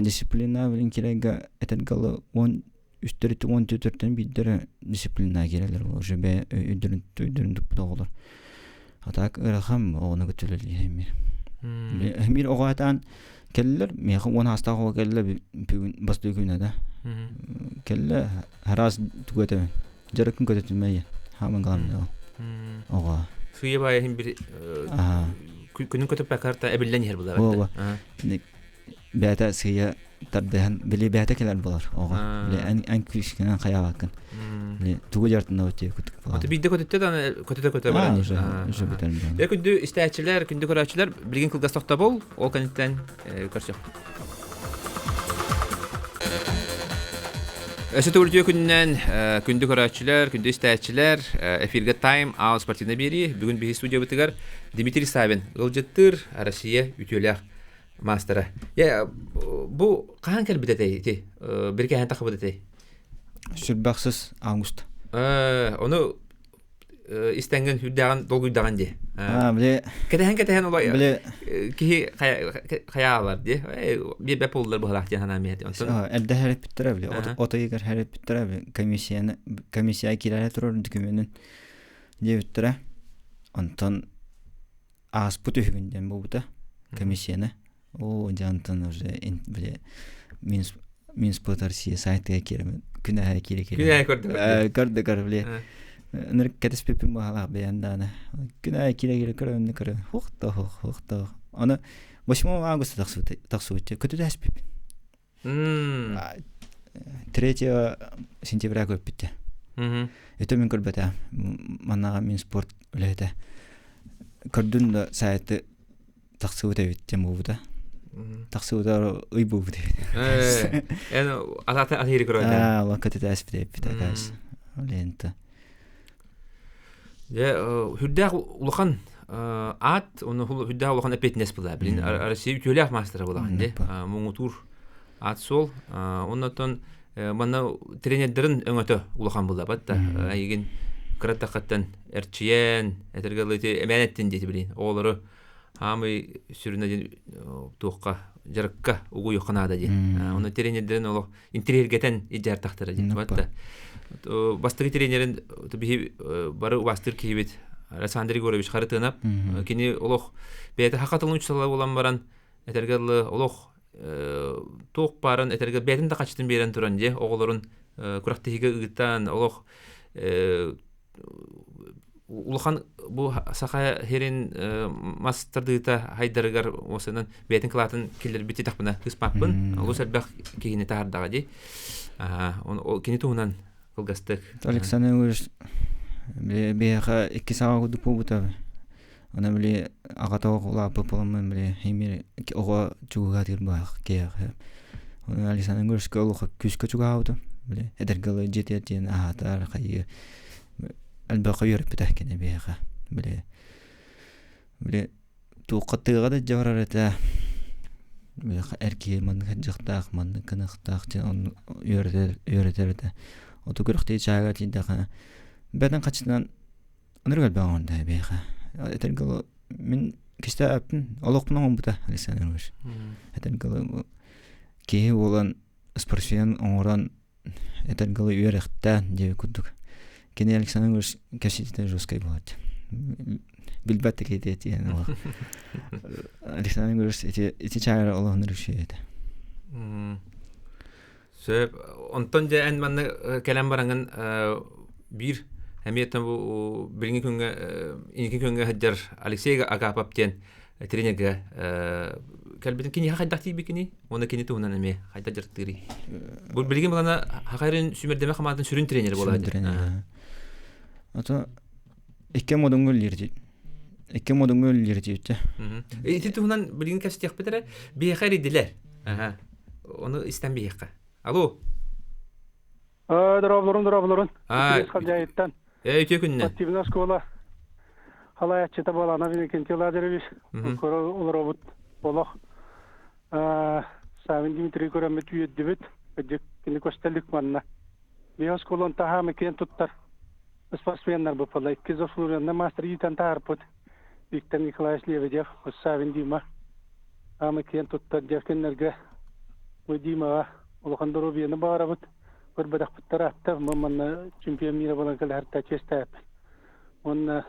Дисциплина билин кирайга этергалы он үстөрү он төртөн биирдэрэ дисциплина кирэлэр уже бэ өйдөрүн өйдөрүн туппут оҕолор. А так ыарахан оҕону көтөлөр химир. Химир оҕо атаан кэллэр миэхэ уон аастаах оҕо кэллэ бүгүн бастыы күнэ да. Кэллэ араас тугу этэбин дьарыккын көтөтүмэй хааман галам оҕо Сыйа баайын бир күнүн көтөппөккө эбиллэн иһэр булар. Бэйэтэ сыйа тардыһан били бэйэтэ кэлэр болар оҕо били эн эн күүскүнэн хайаабаккын били тугу дьартына өтүө кутук болар. Биирдэ көтүттэ да көтүтэ көтө баран. Уже бүтэн. Э күндү истээччилэр, күндү көрөөччүлэр билигин кылгас тохтобул, ол кэнниттэн көрсөх. Өссө төгүл күнүнэн күндү көрөөччүлэр, күндү истээччилэр, эфиргэ Time Out спортивнай биэрии. Бүгүн биһи студиябытыгар Дмитрий Савин ыалдьыттыыр Россия үтүөлээх маастара. Бу хаһан кэлбит этэй ити? Бир кэһэн тахыбыт этэй? Сүрбэхсис август. Ону истэҥҥин үрдээҕин долгуйдаҕын дии. Били кэтэһэн кэтэһэн олой били киһи хайаалар дии. Биир буоллар быһалаах диэн санаам иһэти. Онтон эрдэ хэриппиттэрэ били от ыйыгар хэриппиттэрэ били комиссияны комиссия киирэрэ турар докуменын диэбиттэрэ. Онтон ааспыт үһүгүн диэн буолбута комиссияны. Оо дьантан уже били Минспорт Россия сайтыга киирэмин күнэһэ киирэ киирэ. Күнэһэ көрдө. Көрдө көр били. Ынырык кэтэспиппин баһалаах бэйэм дааны. Күнэһэ киирэ киирэ көрөмнү көрө. Хух да хух хух да. Аны 8 августа тахсыбыт. Көтүтээспиппин. 3 сентября көрбүттэ. Өтө мин көрбөтө. Маннаға мин спорт үлэһитэ. Көрдүн да сайты тахсыбыт эбит диэн буолбута. Тахсыбыта ый буолбут эбит. Эн атата атыыры көрөтө. Аа, лакка тэтээспит эбит акаас. Лента. Дьэ, хүрдээх улахан аат, оны хүрдээх улахан эппиэтинэс була. Билин Россия үтүөлээх маастара буолаҕын дии. Муҥутуур аат суол. Оннотон манна тренердэрин өҥөтө улахан була батта. Эйигин кыратаххаттан эрчийэн, этэргэ ити эмээн эттин диэти билин. Оҕолору хаамый сүрүнэ диэн туохха дьарыкка угуйуохха наада диэн. Оны тренердэрин олох интириэргэтэн идьаартахтара диэн. Батта. Бастакы тренерин биһи бары убастыр киһибит Александр Егорович Харытынап. Кини олох бэйэтэ хакатылын учсала болан баран этэргэ дылы олох туох баарын этэргэ бэйэтин да хачытын биэрэн туран дьэ оҕолорун күрэхтэһиигэ ыытан олох улахан бу саха сирин мас тардыыта хайдарыгар осынан бэйэтин кылаатын киллэрбит тахпына кыспаппын олус элбэх киһини таһардаҕа дии кини туһунан кылгастык Александр Егорович биһиэхэ икки саҕа курдук буолбута Аны били аҕата улааппыт буоламмын били эмиэ оҕо чугаһаатыыр баах киһиэхэ. Оны Александр Егоровичка олох күүскэ чугаһаабытым. Били эдэргэ ылы дьиэтигэр тиийэн аһаатар хайыы элбэххэ үөрэппитэ кини биһиэхэ. Били били туохха тыаҕа да илдьэ барар этэ. Били эр киһи маннык сылдьыахтаах, маннык гыныахтаах диэн оннук үөрэтэр үөрэтэр этэ. Оту күрэхтэһии чааһыгар тиийдэххинэ бэйэтин хаччытынан Ынырык элбэх оҥордо эбиэхэ. Этэргэ дылы мин кистээппин олохпун оҥорбута Александр Иванович. Этэргэ дылы киһи буолан спортсмен оҥорон этэргэ дылы үөрэхтээн диэбит курдук. Кини Александр Иванович кэпсэтиитэ жесткай буолааччы. Билбэт да киһи диэн олох. Александр Иванович ити ити чаара олоһун үчүгэй этэ. Сөп. Онтон дьэ эн манна кэлэн бараҥын биир эмиэ бу билиҥҥи күҥҥэ инники күҥҥэ сылдьар Алексей Агапов диэн тренергэ кэлбитин киниэхэ хайдах тиийбиккиний уонна кини туһунан эмиэ хайдах дьарыктыырый? Бу билигин булана Хахайрын сүмэрдэмэ хамаатын сүрүн тренер буолар. Тренер. Ото икки модуҥҥа үллиир икки модуҥҥа үллиир диэбитэ. Ити туһунан билигин кэпсэтиэхпит эрэ. Биһиэхэ эрийдилэр. Аха. Ону истэн биһиэхэ. Алло. Дорооболорун, дорооболорун. Аа, Үтүө Халдьаайыттан. Үтүө күннэн. Спортивная школа. Халаяччыта Баланов Иннокентий Лазаревич көрө олоробут олох Савин Дмитрий көрөммүт үөрдүбүт. Кырдьык кини көстөлүк манна. Биһи оскуолан таһаамы киэн туттар спортсменнар буппала. Икки заслуженный мастер иитэн таһаарбыт Виктор Николаевич Лебедев, Савин Дима аамы киэн туттар дьэ кинилэргэ бу Димаҕа улахан доруобуйаны баҕарабыт. Көрбөтөхпүттэр аатта манна чемпион мира буолан кэлэһэртэ чиэстээппит. Уонна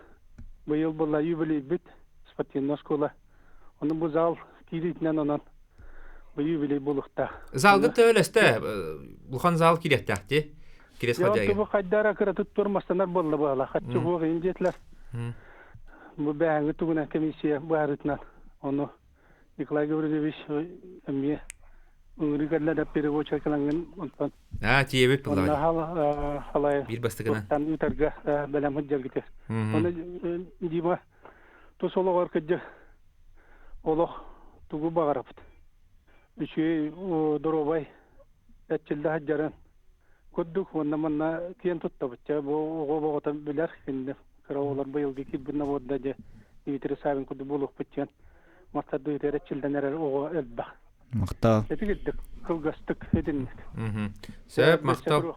быйыл буолла юбилейбит спортивная школа. Ону бу зал киириитинэн онон бу юбилей буолуохтаах. Залга төһөлөстө? Улахан зал киириэхтээх дии. Кирес хадьайга. Бу хайдара кыра туттур мастанар буолла буола. Хаччы буох иин диэтилэр. Бу бэһэҥҥи тугунан комиссия быһаарыытынан ону Николай Гаврильевич эмиэ ыҥырыы кэллэ да переводчик кэлэҥҥин онтон Аа, тиийэбит буоллаҕа. Халай биир бастакынан ыытарга бэлэм сылдьаргытыгар. Оны Дима тус олоҕор кыдьы олох тугу баҕарабыт. Үчүгэй доруобай эрчиллэ сылдьарын курдук уонна манна киэн туттабыт. Чэ бу оҕо оҕото билэр кинини кыра оҕолор быйылгы киирбит наборда дьэ Дмитрий Савин курдук буолуохпут диэн мастардыытыгар эрчиллэн эрэр оҕо элбэх. Махтал. Ити кирдик кылгастык этинник. Сөп, махтал.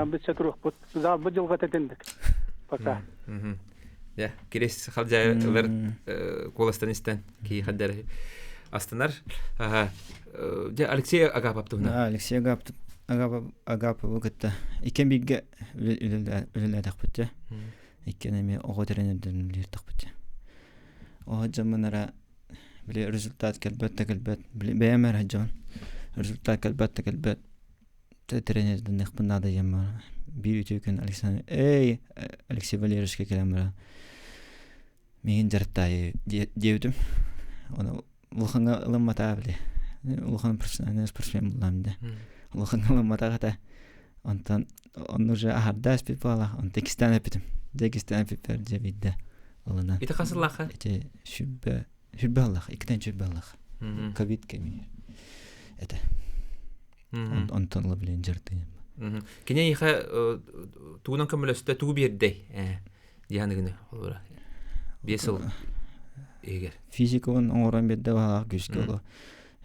Битсе туруохпут. Заалбы дьылҕата этинник. Пока. Я, кирес халдьа ылар куоластан истэн кии хаддар астынар. Дьэ, Алексей Агапов туһунан. Алексей Агапов Агаповы кытта иккен бииргэ үлэлээтэхпит дьэ. Иккен эмиэ оҕо тренердэрин үлэлииртэхпит дьэ. Оҕо дьоммунара били результат кэлбэт да кэлбэт. Били бэйэм эрэ дьон результат кэлбэт да кэлбэт. Тренердэннэхпин наада диэн бара. Биир үтүө күн Александр эй Алексей Валерьевичка кэлэн баран миигин дьарыктаайы диэбитим. Ону улахаҥҥа ылымматаа били. Улахан профессиональный спортсмен буллаам да. Улахаҥҥа ылымматах этэ. Онтон онно уже аһарда испит буолла. Онтон иккистээн эппитим. Дьэ иккистээн эппиппэр дьэ биирдэ ылынан. Ити хас сыллаахха? Ити сүрбэ аллах, иккитэн сүрбэ аллах. Ковид кэмигэр этэ. Онтон ыла билин дьарыктыйым. Кини эйиэхэ тугунан көмөлөстө, тугу биэрдэй? Диһаныгыны олора. 5 сыл иһигэр. Физикабын оҥорон биэрдэ баһаах күүскэ оло.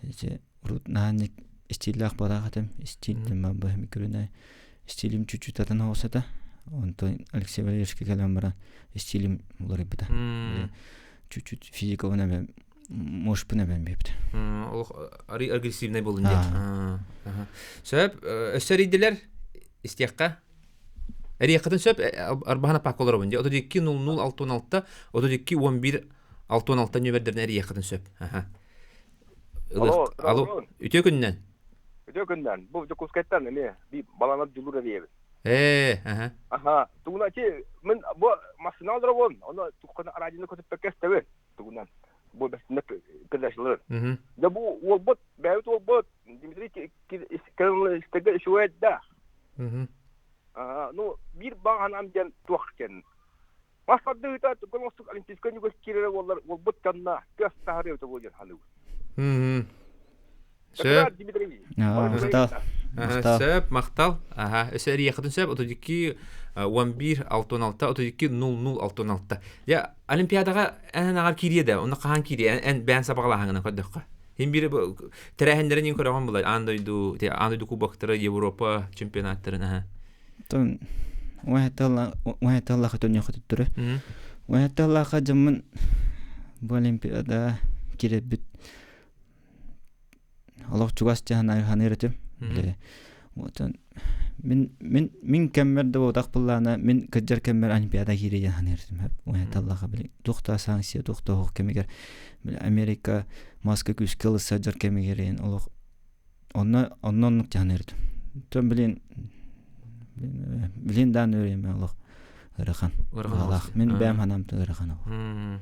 Ити урут наһаа стиллээх буолаах этим. Стиль быһым көрүнэ стилим чуть-чуть атын оҕус этэ. Онтон Алексей Валерьевичка кэлэн баран стилим уларыйбыта. Чуть-чуть физикабын эбэ мощпун эбэн биэбит. Олох арый агрессивный болун диэн. Сөп, өссө эрийдилэр истиэххэ. Эриэххитин сөп, арбаһан аппаакка олоробун дии. 32 00 66 32 11 66 нүөмэрдэринэн эриэххитин сөп. Алло, Алло, үтүө күнүнэн. Үтүө күнүнэн. Бу Дьокуускайтан эмиэ баланар дьулуур эриэбит. Ээ, аха. Аха, тугуна чи мен бу массыына олоробун, ону туххана радионы көтүппэккэ истэбин. Тугунан бу бэстинэ кэлэшилэр. Да бу уолбут, бэйэбит уолбут Дмитрий истэргэ үчүгэй да. Ну, биир баҕанам диэн туох диэн. Мас тардыыта тугун олимпийскай нүгүс киирэрэ буоллар уолбут дьонно тыас таһарыы өтө буолуон саныыбын. Сөп. Махтал. Сөп, махтал. Аха, өссө эриэххитин сөп. 32 11 66 32 00 66. Я Олимпиадаҕа эн аҕар киириэ да, онно хаһан киириэ? Эн бэйэн сабаҕалааһыҥҥынан көрдөххө. Хин биир тэрээһиннэрин иин көрөҕүн булай. Аан дойду, аан дойду кубоктары, Европа чемпионаттарын аха. Тон уһайталлаха төннөхө туттары. Уһайталлаха дьоммун бу Олимпиада киирэрбит олох чугас дьаһан ханыыр этим. Били отон мин мин мин кэммэр да буотах буллаана мин кырдьар кэммэр Олимпиада киирэ диэн ханыыр этим. Уһайталлаха били туох да санкция туох да оһох кэмигэр били Америка маска күүскэ ылысса дьар кэмигэр олох онно онно оннук дьаһанар этим. Тон билин билин даан үөрүйэм олох ыарахан. Ыарахан. Мин бэйэм санаам ыарахан олох.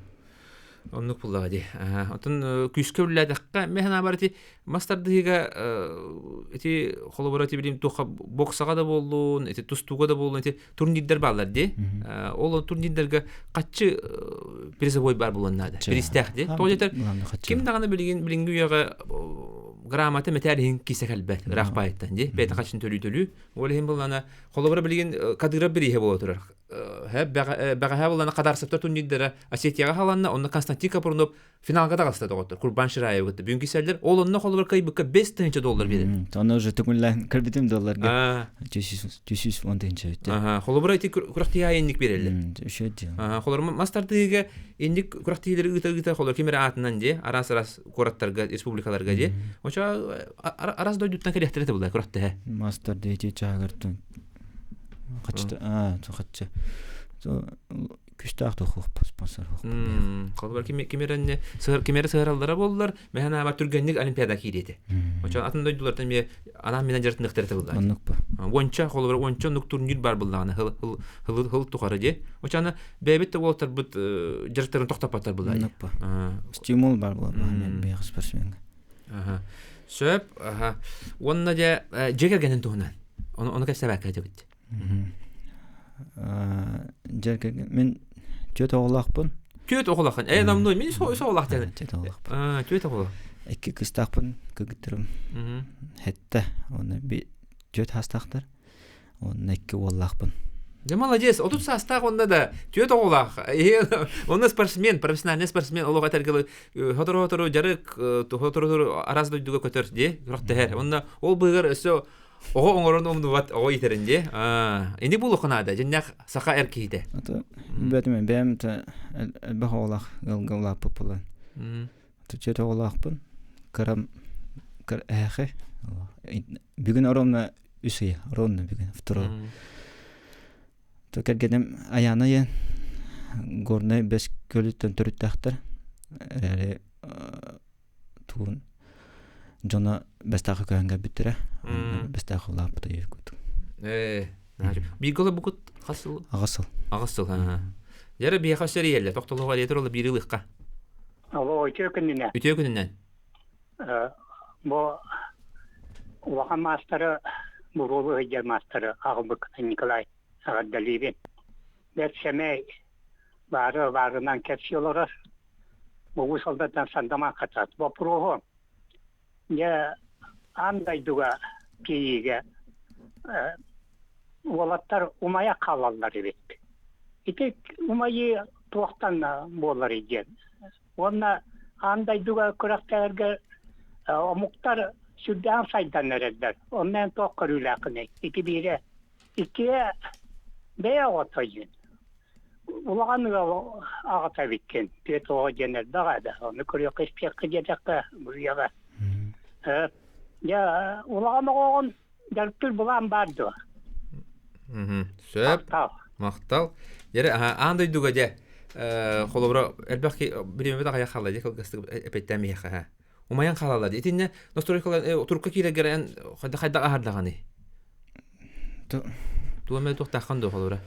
Оннук буллаҕа дии. Отон күүскэ үллээтэххэ, мен санаабар ити мас тардыһыыга ити холобура ити билим туохха боксаҕа да буоллун, ити тустууга да буоллун, ити турнирдар бааллар дии. Ол турнирдарга хаччы призовой бар буолуон наада. Биристээх дии. Тоҕо диэтэр ким даҕаны билигин билиҥҥи үйэҕэ грамота мэтээл иһин кисе кэлбэт ыраах баайыттан дии. Бэйэтэ хаччын төлүү-төлүү. Ол иһин буллана холобура билигин кадыра бирииһэ буола турар. Бэҕэһээ буллана Хадарсовтар турнирдара Осетияҕа халанна, онно Константин Капрунов финалга таҕыста доҕоттор. Курбан Шираевы кытта. Бүгүн кисэллэр. Ол онно холобур кыайбыкка 5000 доллар биэрэр. Онно уже түгүллээн көрбүтүм долларга. 210 тыһыынча өттө. Аха, холобура ити күрэхтиһи инник биэрэллэр. Үчүгэй дьыала. Аха, холобура мас тардыыга инник күрэхтиһиилэри ыыта-ыыта холобура ким эрэ аатынан дии, араас-араас куораттарга, республикаларга дии. Очо араас дойдуттан кэлиэхтэрэ этэ була күрэхтэһэ. Мас тардыы ити чааһыгар хаччы аа хаччы күстээх туох спонсор Холобур кимерэнне кимере сыһараллара буоллар мэһэн аабар түргэнник олимпиада киириэти. Очон атын дойдулартан эмиэ анаан менеджер тыныктар этэ буллар. Оннук ба. Уонча холобур уонча оннук турнир бар буллаҕына хыл хыл хыл хыл тухары дии. Очону бэйэбит да уолтарбыт дьарыктарын тохтоппоттор буллар. Оннук ба. Стимул бар буолар бэйэх спортсменга. Сөп. Уонна дьэ дьиэ кэргэнин туһунан. Ону кэпсээбэккэ этибит. Дьиэ кэргэн мин түөрт оҕолоохпун. Түөрт оҕолооххун. Ээ намнуй мин үс оҕолоох диэн. Түөрт оҕолоохпун. Түөрт оҕолоох. Икки кыыстаахпын, кыргыттарым. Хэтте. Уонна түөрт хаастаахтар. Уонна икки уоллаахпын. Дьэ молодец, 30 саастаах онно да түөрт оҕолоох. Онно спортсмен, профессиональный спортсмен олох этэргэ сотору-сотору дьарык, сотору-сотору араас дойдуга көтөр дии, күрэхтэһэр. Онно ол быыгар өссө оҕо оҥорон умнубат оҕо иитэрин дии. Ини буолуохха наада, дьиннээх саха эр киһитэ. Ата бэтим бэйэм элбэх оҕолоох ыалга улааппыт буолан. Түөрт оҕолоохпун. Кырам эһэхи. Бүгүн оромна үс ый ровно бүгүн второй то кэргэним Аяна иэн Горнай Бэс Көлүттэн төрүттээхтэр эрээри тугун дьоно Бэстээххэ көһөн кэлбиттэрэ Бэстээххэ улааппыта курдук ээ бииргэ олорбукут хас сыл аҕыс сыл аҕыс сыл дьэрэ биһиэхэ өссө эрийэллэр тохтолоһуга диэтэр ол биир ылыахха Алло, үтүө күнүнэн. Үтүө күнүнэн. Бу улахан маастары, буруолу сылдьар маастары аҕалбыт Николай эҕэрдэлиибин. Бэрт сэмэй, баары баарынан кэпсии олорор. Бу солдаттан сандамаан хатат. Боппуруоһу дьэ аан дойдуга тиийиигэ уолаттар умайа хаалаллар эбит. Ити умайыы туохтан буоларый диэн Уонна аан дойдуга күрэхтэһэргэ омуктар сүрдээх сайдан эрэллэр. Онно эн туох көрүүлээххиний? Ити биирэ. Иккиһэ бэйэ оҕото диэн. Улахан ыал аҕата эбиккин. Түөрт оҕо диэн элбэх ээ да. Ону көрүөххэ истиэххэ диэтэххэ бу үйэҕэ. Дьэ улахан оҕоҕун дьарыктыыр былаан баар дуо? Сөп. Махтал. Дьэрэ, аан дойдуга дьэ, холобура, элбэх бириэмэбит аҕыйах хаалла дьэ кылгастык эппэттээн биһиэхэ. Умайан хаалаллар. Итиннэ настройкалар турукка киирэргэр эн хайдах аһардаҕыный? Туох эмэ туохтааххын дуо холобура?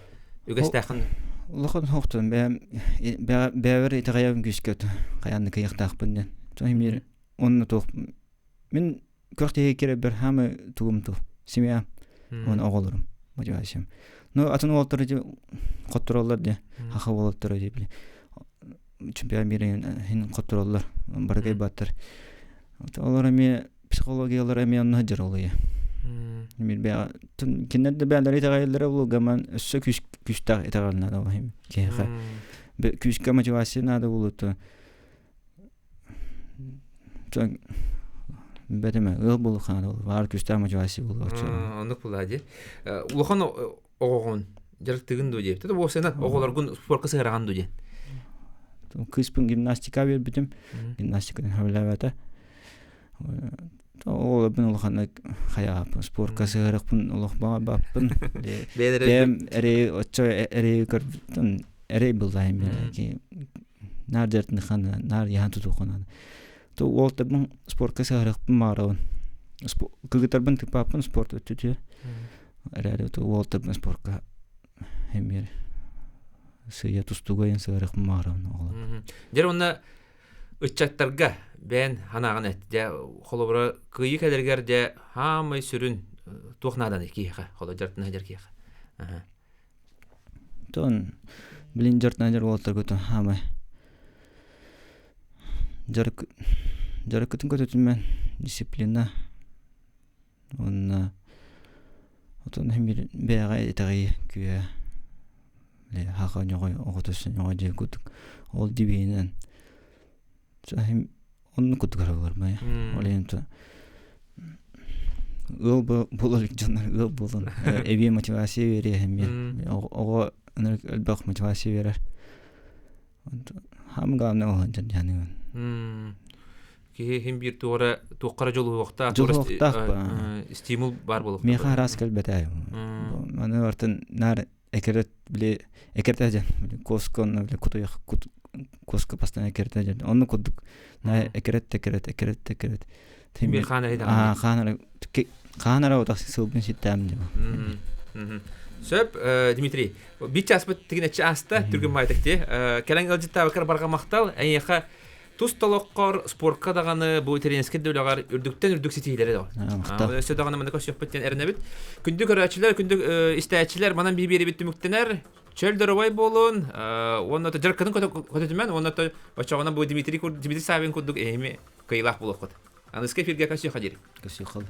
Үгэстээххин Улахан хоохтон бэйэм бэйэбэр итэҕэйэбин күүскэ хайаан да кыайыахтаахпын диэн. Эмиэ онно туох мин Күрэхтэһии киирэрбэр хаамы тугум ту семья уонна оҕолорум мотивациям. Ну атын уолаттар ити хоттороллор дии хаха уолаттара дии били чемпион мира иһин хоттороллор бары кыайбаттар. Олор эмиэ психологиялара эмиэ онно сылдьар олуйа. Мир бэйэ кинилэр да бэйэлэрэ итэҕэйэллэрэ буолуо гаман өссө күүстээх итэҕэл наада буолуо киһиэхэ. Күүскэ мотивация наада буолуо Бэтимэ ыал буолуохха наада баар күүстээх мотивация буолуо Оннук буолаа дии. Улахан оҕоҕун дьарыктыгын дуо диэбит. Уопсайынан оҕолоргун спорка сыһыараҕын дуо диэн. Кыыспын гимнастика биэрбитим. Гимнастиканы сөбүлээбэтэ. Оҕолорбун улаханнык хайааппын, спорка сыһыарыахпын олох баҕарбаппын. Бэйэм эрэй оччо эрэйи көрбүттэн эрэй буллаайым наар дьарытыныххана наар яһан тутуоххуна то уолтарбын спортка сыһарыахпын баҕарабын кыргыттарбын тыппааппын спорт өттүтүгэр эрээри уолтарбын спортка эмиэ сыыйа тустууга иһин сыһарыахпын баҕарабын оҕолор Дьэр уонна ыччаттарга бэйэн санааҕын эт дьэ холобура кыайыы кэлэригэр дьэ хаамай сүрүн туох нааданый киһиэхэ холо дьарытына сылдьар киһиэхэ Тон билин дьарытынан дьар уолаттарга тон хаамай дьарык дьарыккытын көтүтүмэн дисциплина уонна отон иһин бэйэҕэ итэҕэйии күүһэ. Хаха ньоҕой оҕото ньоҕой дьиэ курдук. Ол дибиинэн оннук курдук арабылар мая. Ол иһин ыал буолар дьоннор ыал буолан эбии мотивация биэриэһим оҕо элбэх мотивация биэрэр. Хам главное ол дьон дьаныгын. Киһи хим биир туора туоххара дьолуһуохтаах дьолуһуохтаах стимул баар буолуохтаах. Миэхэ араас кэлбэтэ. Маны артын наар экерет били экерте дьэн коска онно били кутуйах коска постоянно экерте дьэн онну курдук на экерет экерет экерет экерет бир хаан эрэ хаан эрэ хаан эрэ утах сылбын ситтээм дьэ. Сөп, Дмитрий. Бир часпыт тигинэччи ааста, түргэн баайтык ти. Кэлэн ыалдьыттаабыккар барҕа махтал. Эйиэхэ тус толоххор спортка даҕаны бу тренерскэй да үлэҕэр үрдүктэн үрдүк ситиһиилэри да. Өссө даҕаны манна көрсүөхпүт диэн эрэнэбит. Күндү көрөөччүлэр, күндү истээччилэр, манан биһи түмүктэнэр. Чөл доруобай буолун, уонна дьарыккытын көтүтүмэн, уонна оччоҕуна бу Дмитрий Дмитрий Савин курдук эһими кыайыылаах буолуоххут. Аныска эфиргэ көрсүөххэ диэри. Көрсүөххэ.